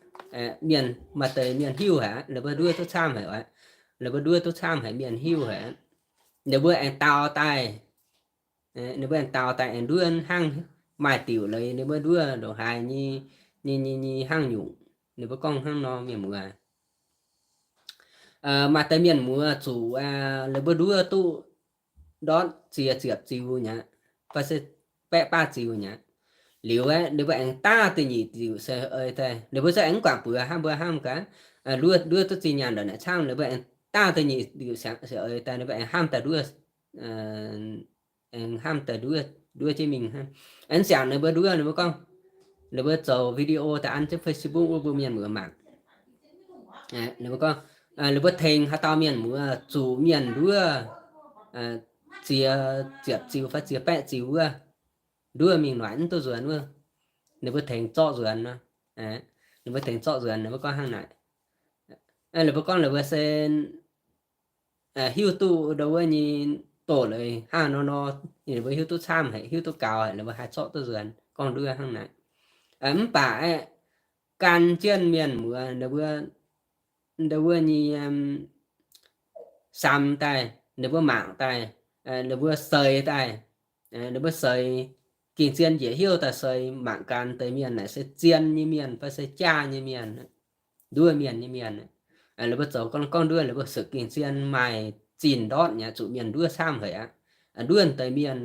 Mienh, maaih deix mienh hiuv haic, ninh mbuo nduov duqv camv haic oc. Ninh mbuo nduov duqv camv haic, mienh hiuv haic. Ninh mbuo aengx daux daaih, ninh mbuo aengx daux daaih aengx nduov hnangv, maaih diuc leiz ninh mbuo nduov ndongc haaix nyei, nyei, nyei, nyei hnangv nyungc. Ninh mbuo gorngv hnangv nor, mienh muoz. Maaih deix mienh muoz zuqc ninh mbuo nduov duqv ndortv ziex ziepc ziux mi'aqv, fai se baeqv baav ziux mi'aqv. Liuz aeqv, ninh mbuo aengx daav da'nyeic diuc se ei daaih, ninh mbuo se aengx mv guangc buoz hnangv mbuo hnamv gaax, nduov, nduov duqv zinh nyaanh ndongc naaic camv, ninh mbuo aengx daav da'nyeic diuc se ei daaih, ninh mbuo aengx hnamv daaih nduov, aengx hnamv daaih nduov, nduov jienv mingh hnangv. Aengx siangx ninh mbuo nduov, ninh mbuo gorngv, ninh mbuo zoux video daaih an jienv Facebook wuov mbuo mienh muoz mangc. Ninh mbuo gorngv, ninh mbuo tengx haaix dauh mienh muoz zuqc mienh nduov ziex ziepc ziux fai ziex baeqv ziux wuov, nduov mingh noic mv duqv nzuonx wuov, ninh mbuo tengx zorqv nzuonx nor. Ninh mbuo tengx zorqv nzuonx, ninh mbuo gorngv hnangv naaic. Ninh mbuo gorngv ninh mbuo se hiuv duqv ndo wuov nyei doz-leiz hnangv nor nor, ninh mbuo hiuv duqv camv haic, hiuv duqv gaux haic, ninh mbuo haih zorqv duqv nzuonx gorngv nduov hnangv naaic. Mv baac aeqv, gan jienv mienh muoz ninh mbuo, ndo wuov nyei samx daaih, ninh mbuo mangc daaih, ninh mbuo seix daaih, ninh mbuo seix, gengh zien njiec heuc daaih seix mangc gaax deix mienh naaic se zien nyei mienh fai se jaav nyei mienh, nduov mienh nyei mienh. Ninh mbuo zoux gorngv nduov, ninh mbuo se gengh zien maaih zinh ndortv nyei zuqc mienh nduov camv haic aqv. Nduov deix mienh,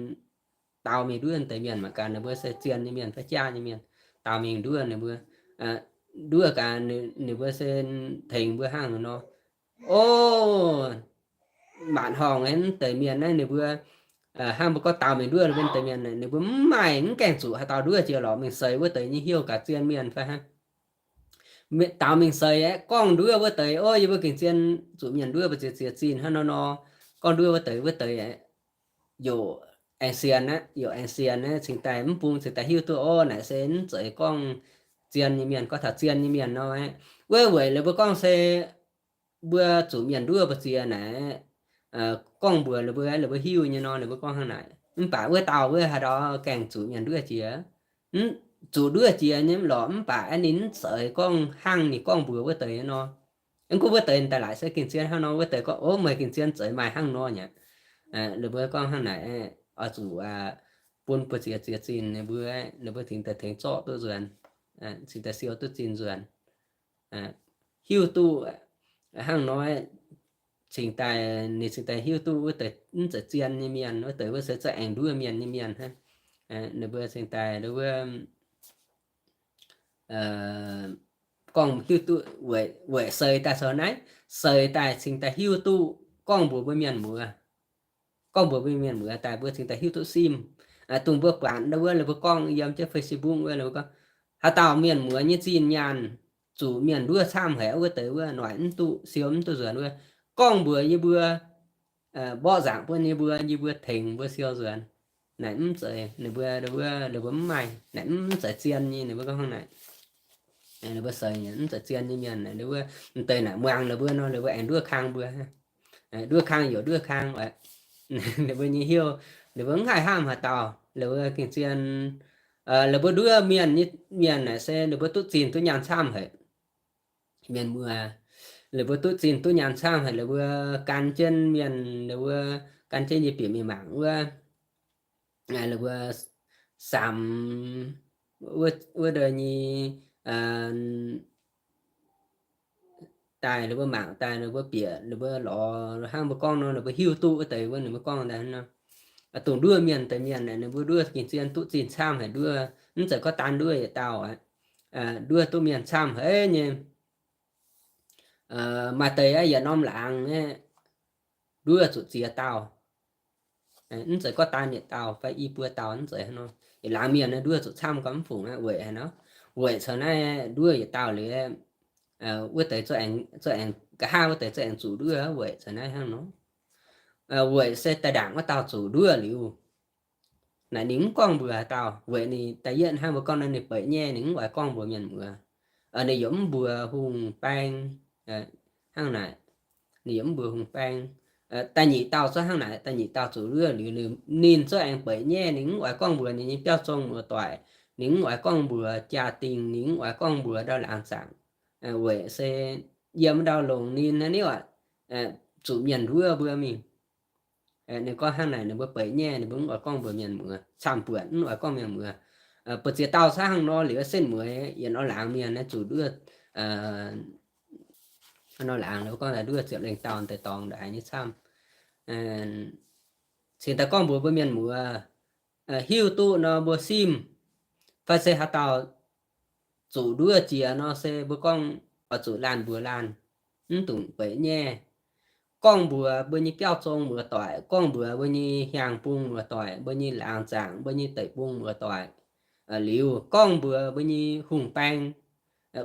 daaux mingh nduov deix mienh mangc gaax ninh mbuo se zien nyei mienh fai jaav nyei mienh. Daaux mingh nduov ninh mbuo, nduov gaax ninh mbuo se tengx mbuo hnangv nor. O, maanc horngh aeqv, deix mienh naaiv ninh mbuo hnangv mbuo gorngv daaux mingh nduov wuov deix mienh, ninh mbuo mv maaih, mv gaengh zuqc haaix dauh nduov jiex lorqc, mingh seix wuov deix nyei heuc gaax zien mienh fai hnangv. Daaux mingh seix aeqv, gorngv nduov wuov deix, o, yie mbuo gengh zien zuqc mienh nduov mbu'ziex ziex zinh hnangv nor nor. Gorngv nduov wuov deix, wuov deix aeqv, youc aengx sienx aqv, youc aengx sienx aqv, cingx daaih mv bung cingx daaih hiuv duqv, o, naaic se mv zeiz gorngv zien nyei mienh, gorngv taux zien nyei mienh nor aqv. Wuov weic lorqc mbuo gorngv se mbuo zuqc mienh nduov mbu'ziex naaic, gorngv mbuox lorqc mbuo, lorqc mbuo hiuv nyei nor, lorqc mbuo gorngv hnangv naaic. Mv baac wuov dauh wuov haaix ndau gaengh zuqc mienh nduov jiex, zuqc nduov jiex nyei lorqc, mv baac ninh mv zeiz gorngv hnangv ninh gorngv mbuox wuov deix nor. Mv gunv wuov deix daaih laaic se gengh zien hnangv nor, wuov deix gorngv, o, meih gengh zien zeiz maaih hnangv nor nyei. Lorqc mbuo gorngv hnangv naaic, oix zuqc bun mbu'ziex ziex zinh ninh mbuo, ninh mbuo cingx daaih tengx zorqv duqv nzuonx, cingx daaih siou duqv zinh nzuonx. Hiuv duqv hnangv nor, cingx daaih, ninh cingx daaih hiuv duqv wuov deix mv zeiz zien nyei mienh, wuov deix wuov se za'aengx nduov mienh nyei mienh hnangv. Ninh mbuo cingx daaih wuov gorngv hiuv duqv weic, weic seix daaih caux naaiv, seix daaih cingx daaih hiuv duqv gorngv mbuox mbuo mienh muoz, gorngv mbuox mbuo mienh muoz daaih mbuo cingx daaih hiuv duqv simv. Dongh mbuo buatc wuov, mbuo gorngv yiem jienv Facebook wuov, mbuo gorngv haaix dauh mienh muoz nyei zinh nyaanh zuqc mienh nduov camv haic wuov deix wuov, noic mv duqv, siou mv duqv nzuonx wuov, gorngv mbuox yie mbuo, mborqv nzaangc bun yie mbuo, yie mbuo tengx mbuo siou nzuonx. Naaic mv zeiz, ninh mbuo, ninh mbuo mv maaih, naaic mv zeiz zien nyei, ninh mbuo gorngv hnangv naaic. Ninh mbuo seix mv zeiz zien nyei mienh, ninh mbuo m'deix naaic muangx ninh mbuo nor, ninh mbuo aengx nduov kang mbuo. Nduov kang youc nduov kang, ninh mbuo nyei heuc, ninh mbuo mv haih hnamv haaix dauh, ninh mbuo gengh zien, ninh mbuo nduov mienh nyei mienh naaic se ninh mbuo duqv zinh duqv nyaanh camv haic. Mienh muoz, ninh mbuo duqv zinh duqv nyaanh camv haic, ninh mbuo gan jienv mienh, ninh mbuo gan jienv nyei bieqc mingh mangc wuov, ninh mbuo samx wuov, wuov deix nyei daaih, ninh mbuo mangc daaih, ninh mbuo bieqc, ninh mbuo lorz hnangv mbuo gorngv nor, ninh mbuo hiuv duqv wuov deix wuov, ninh mbuo gorngv daaih nor. Dongh nduov mienh deix mienh, ninh mbuo nduov gengh zien duqv zinh camv haic nduov, mv zeiz gorngv daan nduov yietc dauh aqv. Nduov duqv mienh camv haic nyei. Maaih deix yietc norm laangz aeqv, nduov zuqc ziex dauh. Mv zeiz gorngv daan yietc dauh fai i buo dauh, mv zeiz hnangv nor. Yietc laangz mienh nduov zuqc camv gau mv fungc aqv, weic haaix nor? Weic caux naaiv nduov yietc dauh liuz, wuov deix za'aengx, nqa'haav wuov deix za'aengx zuqc nduov, weic caux naaiv hnangv nor. Weic se daaih ndaangc wuov dauh zuqc nduov liuz, naaic ninh mv gorngv mbuox haaix dauh, weic ninh da'yietv hnangv mbuo gorngv nor ninh beic nyei, ninh mv oix gorngv mbuox mienh muoz. Ninh yaac mv mbuox hungh baeng, hnangv naaic, ninh yaac mv mbuox hungh baeng. Da'nyeic dauh zungv hnangv naaic, da'nyeic dauh zuqc nduov liuz, ninh zungv aengx beic nyaiv, ninh mv oix gorngv mbuox ninh nyei biauv zong muoz-doic, ninh mv oix gorngv mbuox jaa-dingh, ninh mv oix gorngv mbuox ndau laangz zaangc, weic se yiem ndau longc ninh naaiv niv aac, zuqc mienh nduov mbuo mingh. Ninh gorngv hnangv naaic, ninh mbuo beic nyaiv, ninh mbuo mv oix gorngv mbuox mienh muoz, camv-buonc mv oix gorngv mienh muoz. Buoz-ziex dauh zungv hnangv nor liuz, setv mueiz yietc norm laangz mienh naaiv zuqc nduov, nor laangz gorngv nduov ziepc lengh dauh deix dorngx ndaaix nyei camv. Cingx daaih gorngv mbuox mbuo mienh muoz hiuv duqv nor mbuo simv, fai se haaix dauh zuqc nduov jiex nor se mbuo gorngv oix zuqc laanh mbuox laanh, mv dungx beic nyaiv. Gorngv mbuox mbuo nyei biauv zong muoz-doic, gorngv mbuox mbuo nyei hiaang-bung muoz-doic, mbuo nyei laangz zaangc, mbuo nyei deic-bung muoz-doic, liuz gorngv mbuox mbuo nyei hungh baeng,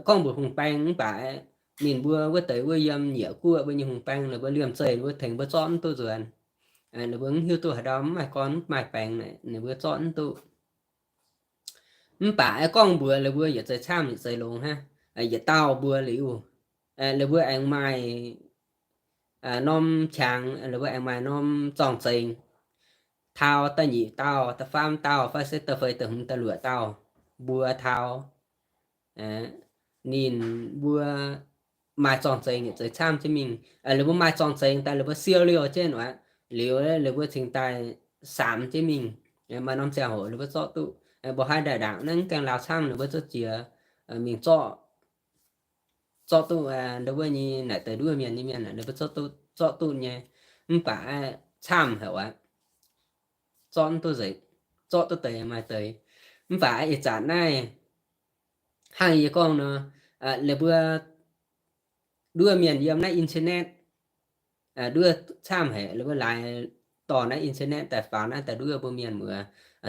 gorngv mbuox hungh baeng mv baac ninh mbuo wuov deix wuov yiem nyieqc guoqv mbuo nyei hungh baeng, ninh mbuo liemh zeih ninh mbuo tengx mbuo zorqv mv duqv nzuonx. Ninh mbuo mv hiuv duqv haaix ndau, mv maaih gorn mv maaih baengx naaic, ninh mbuo zorqv mv duqv. Mv baac gorngv mbuox ninh mbuo yietc zeiz camv yietc zeiz longx hnangv, yietc dauh mbuox liuz, ninh mbuo aengx maaih norm qangx, ninh mbuo aengx maaih norm zorng-zengx, taux da'nyeic dauh, da'faam dauh, fai se da'feix da'hmz da'luoqc dauh, mbuox taux ninh mbuo maaih zorng-zengx yietc zeiz camv jienv mingh. Ninh mbuo maaih zorng-zengx daaih, ninh mbuo siou liouh jienv aqv. Liuz ninh mbuo cingx daaih samx jienv mingh, maaih norm ziangh hoc ninh mbuo zorqv duqv. Mbuo haaix ndaangc naaiv mv gaengh laauh camv, ninh mbuo zorqv jiex mingh zorqv, zorqv duqv ndau wuov nyei naaic deix nduov mienh nyei mienh, ninh mbuo zorqv duqv, zorqv duqv nyei. Mv baac camv haic aqv. Zorqv duqv nzengc, zorqv duqv deix maaih deix. Mv baac ih zanc naaiv hnangv yie gorngv nor, ninh mbuo nduov mienh yiem naaiv internet, nduov camv haic, ninh mbuo laaix dorh naaiv internet daaih faaux naaiv daaih nduov mbuo mienh muoz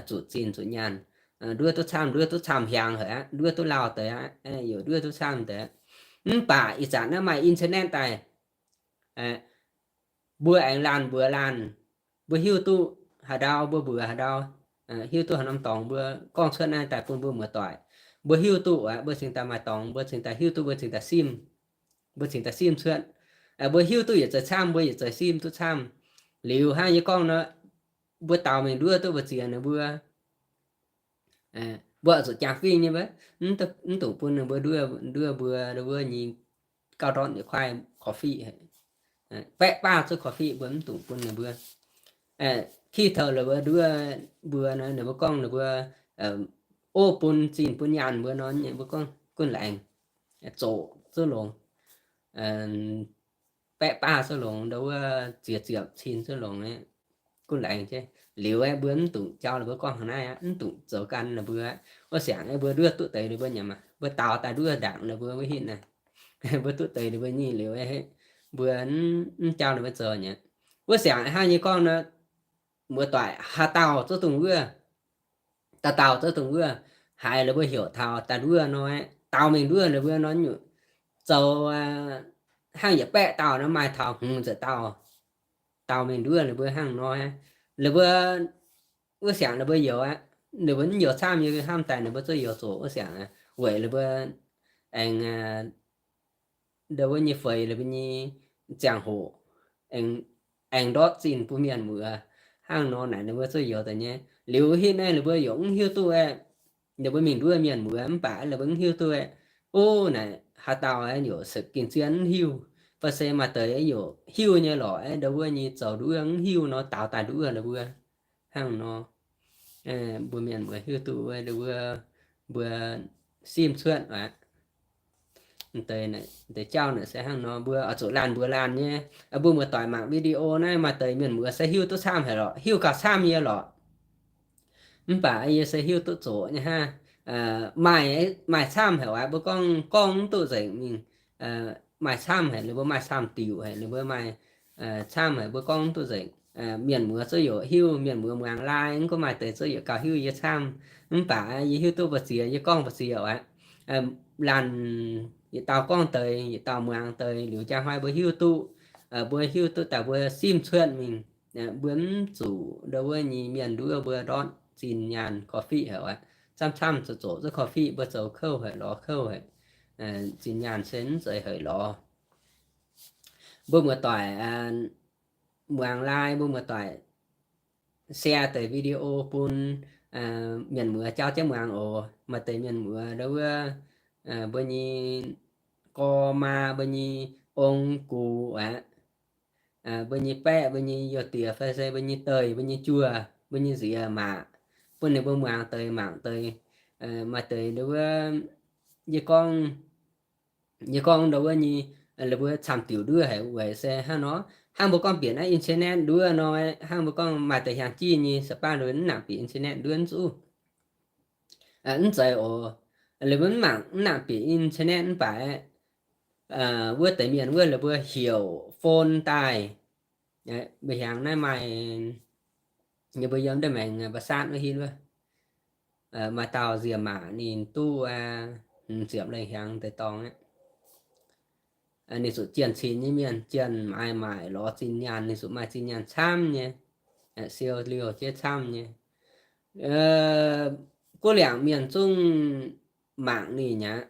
zuqc zinh zuqc nyaanh. Nduov duqv camv, nduov duqv camv hiaangx haic aqv, nduov duqv lauh deix aqv, youc nduov duqv camv deix aqv. Mv baac ih zanc naaiv maaih internet daaih, mbuo aengx laanh mbuox laanh, mbuo hiuv duqv haaix ndau mbuo mbuox haaix ndau, hiuv duqv haaix norm dorngx mbuo gorngv cuotv naaiv daaih bun mbuo muoz-doic. Mbuo hiuv duqv aqv, mbuo cingx daaih maaih dorngx, mbuo cingx daaih hiuv duqv, mbuo cingx daaih simv, mbuo cingx daaih simv cuotv. Mbuo hiuv duqv yietc zeiz camv, mbuo yietc zeiz simv duqv camv. Liuz hnangv yie gorngv nor, mbuo daaux mingh nduov duqv mbu'ziex ninh mbuo, mbuo oix zuqc jangx fingx nyei mv, mv dungx bun ninh mbuo nduov, nduov mbuo, nduov mbuo nyei gauh ndortv yietc kuaaiv coffee, baeqv baav cuotv coffee mbuo mv dungx bun ninh mbuo. Kih taux ninh mbuo nduov mbuo nor, ninh mbuo gorngv ninh mbuo, o, bun zinh bun nyaanh mbuo nor, mbuo gorngv gunv laengz, zoqc zuqc longx, baeqv baav zuqc longx, ndau wuov ziex ziepc cin zuqc longx, gunv laengz jienv. Liuz aeqv, mbuo mv dungx jauv ninh mbuo gorngv hnangv naaiv aqv, mv dungx zoux gan ninh mbuo aqv. Wuov siangx aeqv, mbuo nduov duqv deix ninh mbuo nyanc maah, mbuo daaux daaih nduov ndaangc ninh mbuo wuov hitv naaiv. Mbuo duqv deix ninh mbuo nyei liuz aeqv, mbuo mv jauv ninh mbuo zoux nyei. Wuov siangx hnangv nyei gorngv nor, muoz-doic haaix dauh zouv dungh wuov, dauh dauh zouv dungh wuov, haiz ninh mbuo heuc taux daaih nduov nor, daaux mingh nduov ninh mbuo nor nyungc, zoux hnangv yietc baeqv dauh nor maaih taux hmz ziepc dauh daaux mingh nduov ninh mbuo hnangv nor. Ninh mbuo wuov siangx ninh mbuo youz aqv, ninh mbuo mv youz camv yie hnamv daaih ninh mbuo zouv youz zoqc wuov siangx, weic ninh mbuo aengx ndau wuov nyei feix ninh mbuo nyei ziangh hoc aengx ndortv zinh bun mienh muoz hnangv nor naaic ninh mbuo zouv youz daaih nyei. Liuz hitv naaiv ninh mbuo yaac mv hiuv duqv aeqv, ninh mbuo mingh nduov mienh muoz mv baac ninh mbuo mv hiuv duqv aeqv, o, naaic haaix dauh aeqv, yaac se gengh zien mv hiuv, fai se maaih deix yaac hiuv nyei lorqc aeqv, ndau wuov nyei zoux nduov mv hiuv nor daaux daaih nduov ninh mbuo hnangv nor. Mbuo mienh muoz hiuv duqv wuov, mbuo simv cuotv aqv. Deix jauv naaic se hnangv nor, mbuo oix zuqc laanh mbuox laanh nyei. Mbuo muoz-doic mangc video naaiv maaih deix mienh muoz se hiuv duqv camv haic lorqc, hiuv gauh camv nyei lorqc. Mv baac yie se hiuv duqv zoqc nyei hnangv. Maaih, maaih camv haic waac mbuo gorngv, gorngv mv duqv nzengc mingh. Maaih camv haic, ninh mbuo maaih camv diuc haic, ninh mbuo maaih camv haic, mbuo gorngv mv duqv nzengc. Mienh muoz zouv yoc hiuv, mienh muoz muangx laai, mv gunv maaih deix zouv yoc gauh hiuv yie camv. Mv baac yie hiuv duqv mbu'ziex, yie gorngv mbu'ziex waac. Laanh yietc dauh gorngv deix, yietc dauh muangx deix liuz, njang hnoi mbuo hiuv duqv, mbuo hiuv duqv daaih mbuo simv cuotv mingh. Mbuo mv zuqc ndau wuov nyei mienh nduov mbuo ndortv zinh nyaanh korv-fiqv haic waac. Camv-camv zoqc zoqc zouv korv-fiqv mbuo zoux kouv haic lorz kouv haic. Zinh nyaanh se mv zeiz haic lorz. Mbuo muoz-doic, muangx lai, mbuo muoz-doic share deix video bun mienh muoz jauv jienv muangx oc. Maaih deix mienh muoz ndau wuov mbuo nyei gorx maa, mbuo nyei ong gux aqv, mbuo nyei baeqv, mbuo nyei youh diex fai se mbuo nyei deic, mbuo nyei juoh, mbuo nyei nziex maac, bun ninh mbuo muangx deix mangc deix. Maaih deix ndau wuov, yie gorngv, yie gorngv ndau wuov nyei, ninh mbuo camv diuc nduov haic weic se hnangv nor, hnangv mbuo gorngv bieqc naaiv internet nduov nor, hnangv mbuo gorngv maaih deix hiaangx jieqv nyei, saax baav ninh mbuo mv nangc bieqc internet nduov mv zuqv. Mv zeiz oc. Ninh mbuo mv mangc, mv nangc bieqc internet mv baac wuov deix mienh wuov ninh mbuo heuc phone daaih. Mbuo hiaangx naaiv maaih, yie mbuo yiem ndiev maengx mba'saatv wuov hitv wuov, maaih dauh nziemc maac ninh duqv ziepc lengh hiaangx deix dorngx aqv. Ninh zuqc jienv cin nyei mienh, jienv maaiz maaic lorz zinh nyaanh, ninh zuqc maaih zinh nyaanh camv nyei, siou liouh jiex camv nyei. Guv liangc mienh zungv mangc ninh aqv,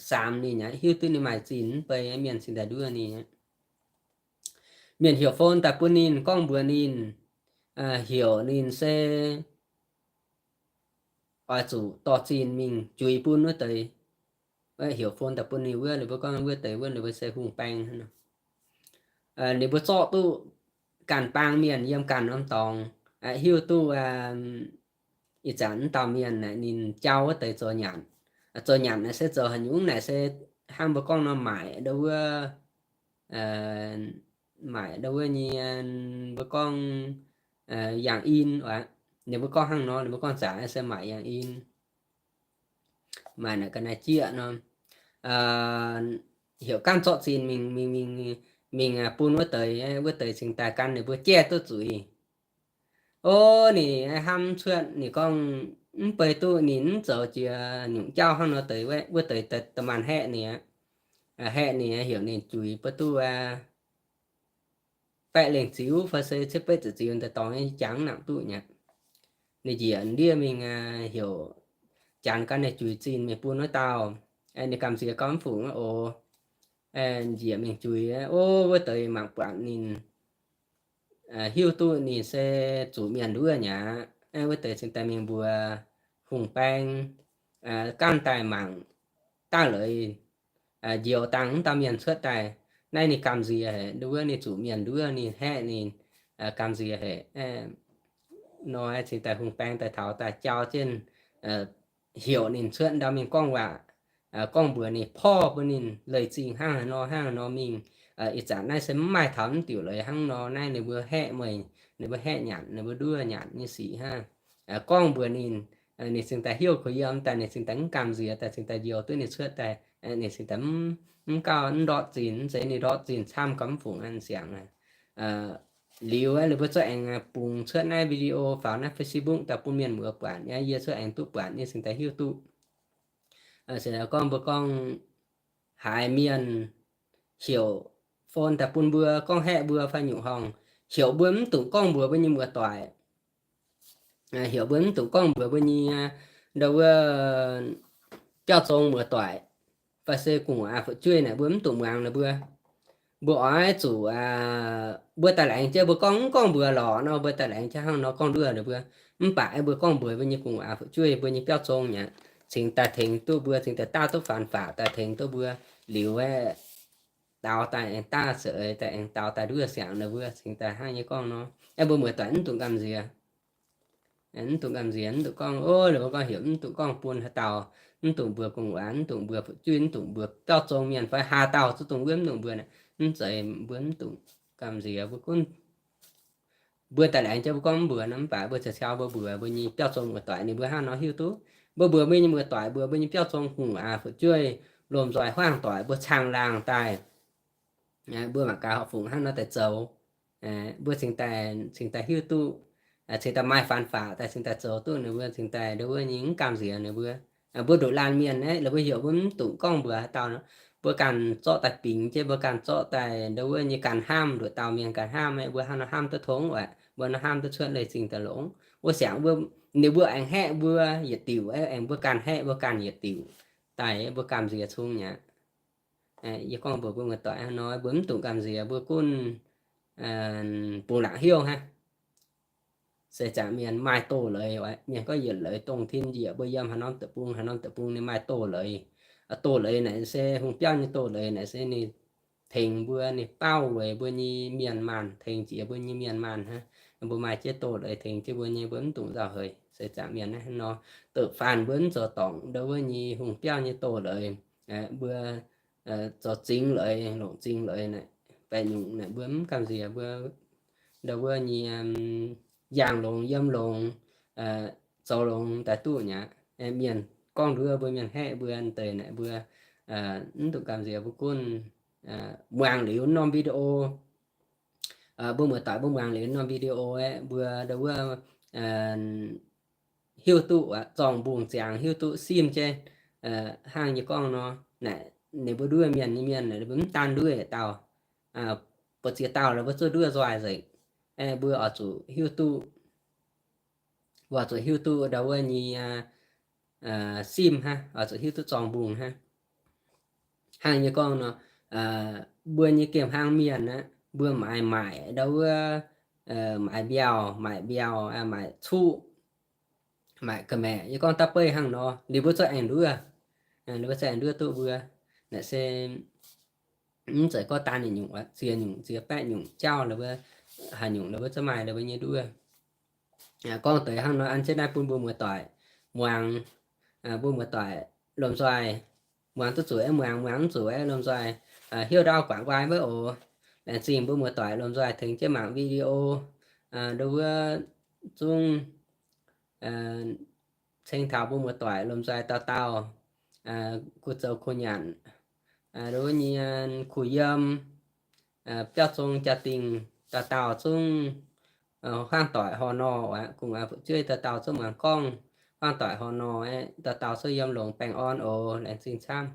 saamx ninh aqv, hiuv duqv ninh maaih zinh mv bei, mienh cingx daaih nduov ninh aqv. Mienh heuc phone daaih bun ninh, gorngv mbuox ninh, heuc ninh se oix zuqc dorh zinh mingh juix bun wuov deix. Heuc phone daaih bun ninh wuov, ninh mbuo gorngv wuov deix wuov ninh mbuo se hungh baeng. Ninh mbuo zorqv duqv ganh baang mienh yiem ganh norm dorngx, hiuv duqv ih zanc wuov dauh mienh naaic ninh jauv wuov deix zoux nyanc. Zoux nyanc naaic se zoux haaix nyungc naaic se hnangv mbuo gorngv nor maaic ndau wuov, maaic ndau wuov nyei, mbuo gorngv yangh in aqv. Ninh mbuo gorngv hnangv nor, ninh mbuo gorngv zaqc se maaic yangh in, maaic naaic ga'naaiv jieqv nor, heuc ganh zorqv zinh mingh, mingh, mingh, mingh bun wuov deix, wuov deix cingx daaih gan ninh mbuo jaiv duqv zuiz. O, ninh hnamv cuotv, ninh gorngv mv bei duqv ninh mv zoux jiex nyungc jauv hnangv nor deix, wuov deix da'maanh haeqv ninh aqv. Haeqv ninh, heuc ninh juix bun duqv baeqv lengh ziux fai se cietv betv ziux ziux daaih dorngx nyei jangx nangc duqv nyei. Ninh njiec ndiev mingh heuc janx gan ninh juix zinh mingh bun wuov dauh. Ninh gamh nziex gauh mv fungc oc. Njiec mingh juix, o, wuov deix mangc buatc ninh hiuv duqv ninh se zuqc mienh nduov nyei aqv. Wuov deix cingx daaih mingh mbuox hungh baeng, ganh daaih mangc daaih leiz njoux dangh wuov dauh mienh cuotv daaih. Naaiv ninh gamh nziex haic, nduov ninh zuqc mienh nduov ninh haeqv ninh, gamh nziex haic. Nor cingx daaih hungh baeng daaih taux daaih jauv jienv heuc ninh cuotv ndau mingh gorngv waac, gorngv mbuox ninh porv bun ninh leih zingh hnangv haaix nor hnangv haaix nor mingh. Ih zanc naaiv se mv maaih taux mv diuc leiz hnangv nor, naaiv ninh mbuo haeqv meih, ninh mbuo haeqv nyanc, ninh mbuo nduov nyanc nyei sic hnangv. Gorngv mbuox ninh, ninh cingx daaih heuc kuh yiem daaih, ninh cingx daaih mv gamh nziex daaih, cingx daaih njoux duqv ninh cuotv daaih, ninh cingx daaih mv gauh mv ndortv zinh, mv zeiz ninh ndortv zinh camv gauh mv fungc an siangx. Liuz ninh mbuo cuotv aengx bungx cuotv naaiv video faaux naaiv Facebook daaih bun mienh muoz buatc, yie cuotv aengx duqv buatc, yie cingx daaih hiuv duqv. Se gorngv mbuo gorngv haiz mienh heuc phone daaih bun mbuo gorngv haeqv mbuo fai nyungc horngh, heuc mbuo mv dungx gorngv mbuox mbuo nyei muoz-doic, heuc mbuo mv dungx gorngv mbuox mbuo nyei ndau wuov biauv zong muoz-doic fai se gu'nguaaz aa fu'jueiv naaic, mbuo mv dungx muangx ninh mbuo. Mbuo oix zuqc, mbuo daaih laengz jienv mbuo gorngv mv gorngv mbuox lorqc nor, mbuo daaih laengz jienv hnangv nor gorngv nduov ninh mbuo. Mv baac mbuo gorngv mbuox mbuo nyei gu'nguaaz aa fu'jueiv, mbuo nyei biauv zong nyei, cingx daaih tengx duqv mbuo, cingx daaih daav duqv faanx-faatc daaih tengx duqv mbuo. Liuz aeqv, daaux daaih aengx daav za'eix daaih aengx daaux daaih nduov siangx ninh mbuo, cingx daaih hnangv nyei gorngv nor. Aeqv, mbuo muoz-doic mv dungx gamh nziex. Mv dungx gamh nziex, mv dungx gorngv, o, ninh mbuo gorngv heuc mv dungx gorngv bun haaix dauh, mv dungx mbuox gu'nguaaz, mv dungx mbuox fu'jueiv, mv dungx mbuox biauv zong mienh fai haaix dauh zuqc dongh wuov mv dungx mbuox naaic. Mv zeiz, mbuo mv dungx gamh nziex, mbuo gunv mbuo daaih laengz jienv mbuo gorngv mv mbuox nor, mv baac mbuo ziouc caux mbuo mbuox mbuo nyei biauv zong muoz-doic ninh mbuo hnangv nor hiuv duqv. Mbuo mbuox mbuo nyei muoz-doic, mbuox mbuo nyei biauv zong gu'nguaaz fu'jueiv, lomh nzoih huaang doic, mbuo caangh laangh daaih, mbuo mangc gaax horpc fungc hnangv nor daaih zoux. Mbuo cingx daaih, cingx daaih hiuv duqv, cingx daaih maaih faanx-faatc daaih cingx daaih zoux duqv ninh mbuo cingx daaih ndau wuov nyei mv gamh nziex ninh mbuo. Mbuo nduqc laanh mienh aeqv, ninh mbuo heuc mbuo mv dungx gorngv mbuox haaix dauh nor, mbuo ganh zorqv daaih bingx jienv, mbuo ganh zorqv daaih ndau wuov nyei ganh hnamv, nduqc dauh mienh ganh hnamv aeqv, mbuo hnangv nor hnamv duqv tongx oc, mbuo nor hnamv duqv cuotv leih zingh daaih longx. Mbuo siangx mbuo, ninh mbuo aengx haeqv mbuo yietc diuc aeqv, aengx mbuo ganh haeqv mbuo ganh yietc diuc daaih, mbuo gamh nziex cung nyei aqv. Yie gorngv mbuox mbuo muoz-doic hnangv nor, mbuo mv dungx gamh nziex, mbuo gunv bungx laangc hnyouv hnangv. Seix zaangc mienh maaih doz-leiz, mienh gorngv yietc leiz dongh tin njiec mbuo yiem haaix norm deic-bung, haaix norm deic-bung ninh maaih doz-leiz. Doz-leiz naaic se hungh biauv nyei doz-leiz naaic se ninh tengx mbuo, ninh baauh weic mbuo nyei mienh maanh, tengx jiex mbuo nyei mienh maanh hnangv. Mbuo maaih jienv doz-leiz tengx jienv mbuo nyei, mbuo mv dungx nzauh heix. Seix zaangc mienh naaiv nor, deix faanh mbuo mv zoux dorngc ndau wuov nyei hungh biauv nyei doz-leiz, mbuo zoux zingx leiz, longc zingx leiz naaic, baeqc nyungc naaic mbuo mv gamh nziex, mbuo ndau wuov nyei yangh longx, yiem longx, zoux longx daaih duqv nyei aqv. Mienh gorngv nduov mbuo, mienh haeqv mbuo deix naaic mbuo mv dungx gamh nziex. Mbuo gunv muangx liuz norm video, mbuo muoz-doic mbuo muangx liuz norm video aeqv, mbuo ndau wuov hiuv duqv zorng-mbungh ziangx, hiuv duqv simv jienv hnangv yie gorngv nor. Naaic ninh mbuo nduov mienh nyei mienh, ninh mbuo mv daan nduov yietc dauh, buoz ziex dauh lorqc, mbuo zuqc nduov nzoih nzengc. Mbuo oix zuqc hiuv duqv, mbuo oix zuqc hiuv duqv ndau wuov nyei simv hnangv, oix zuqc hiuv duqv zorng-mbungh hnangv. Hnangv yie gorngv nor, mbuo nyei gemh hlang mienh aqv, mbuo maaiz maaic ndau wuov, maaic mbiauh, maaic mbiauh, maaic cuqv, maaic ga'maeqc, yie gorngv da'beiv hnangv nor, liuz mbuo zungv aengx nduov, liuz mbuo zungv aengx nduov duqv mbuo. Naaic se mv zeiz gorngv daan nyungc, ziex nyungc, ziex baeqv nyungc jauv lorqc, mbuo haaix nyungc lorqc mbuo zungv maaih lorqc mbuo nyei nduov. Gorngv deix hnangv nor an jienv naaiv bun mbuo muoz-doic muangx, mbuo muoz-doic lomh nzoih muangx duqv zuqc aeqv muangx, muangx mv zuqc aeqv lomh nzoih heuc ndau guangc nqoi wuov oc. Laengz zingh mbuo muoz-doic lomh nzoih tengx jienv mangc video. Ndau wuov zungv ceng taux mbuo muoz-doic lomh nzoih dauh dauh kuh zoux kuh nyanc, ndau wuov nyei kuh yiem, biauv zong jaa-dingh dauh dauh zungv hmuangv doic horh nor aqv, kungx fu'jueiv dauh dauh zungv muangx gorngv hmuangv doic horh nor aeqv, dauh dauh zungv yiem longx baengh orn oc. Laengz zingh camv.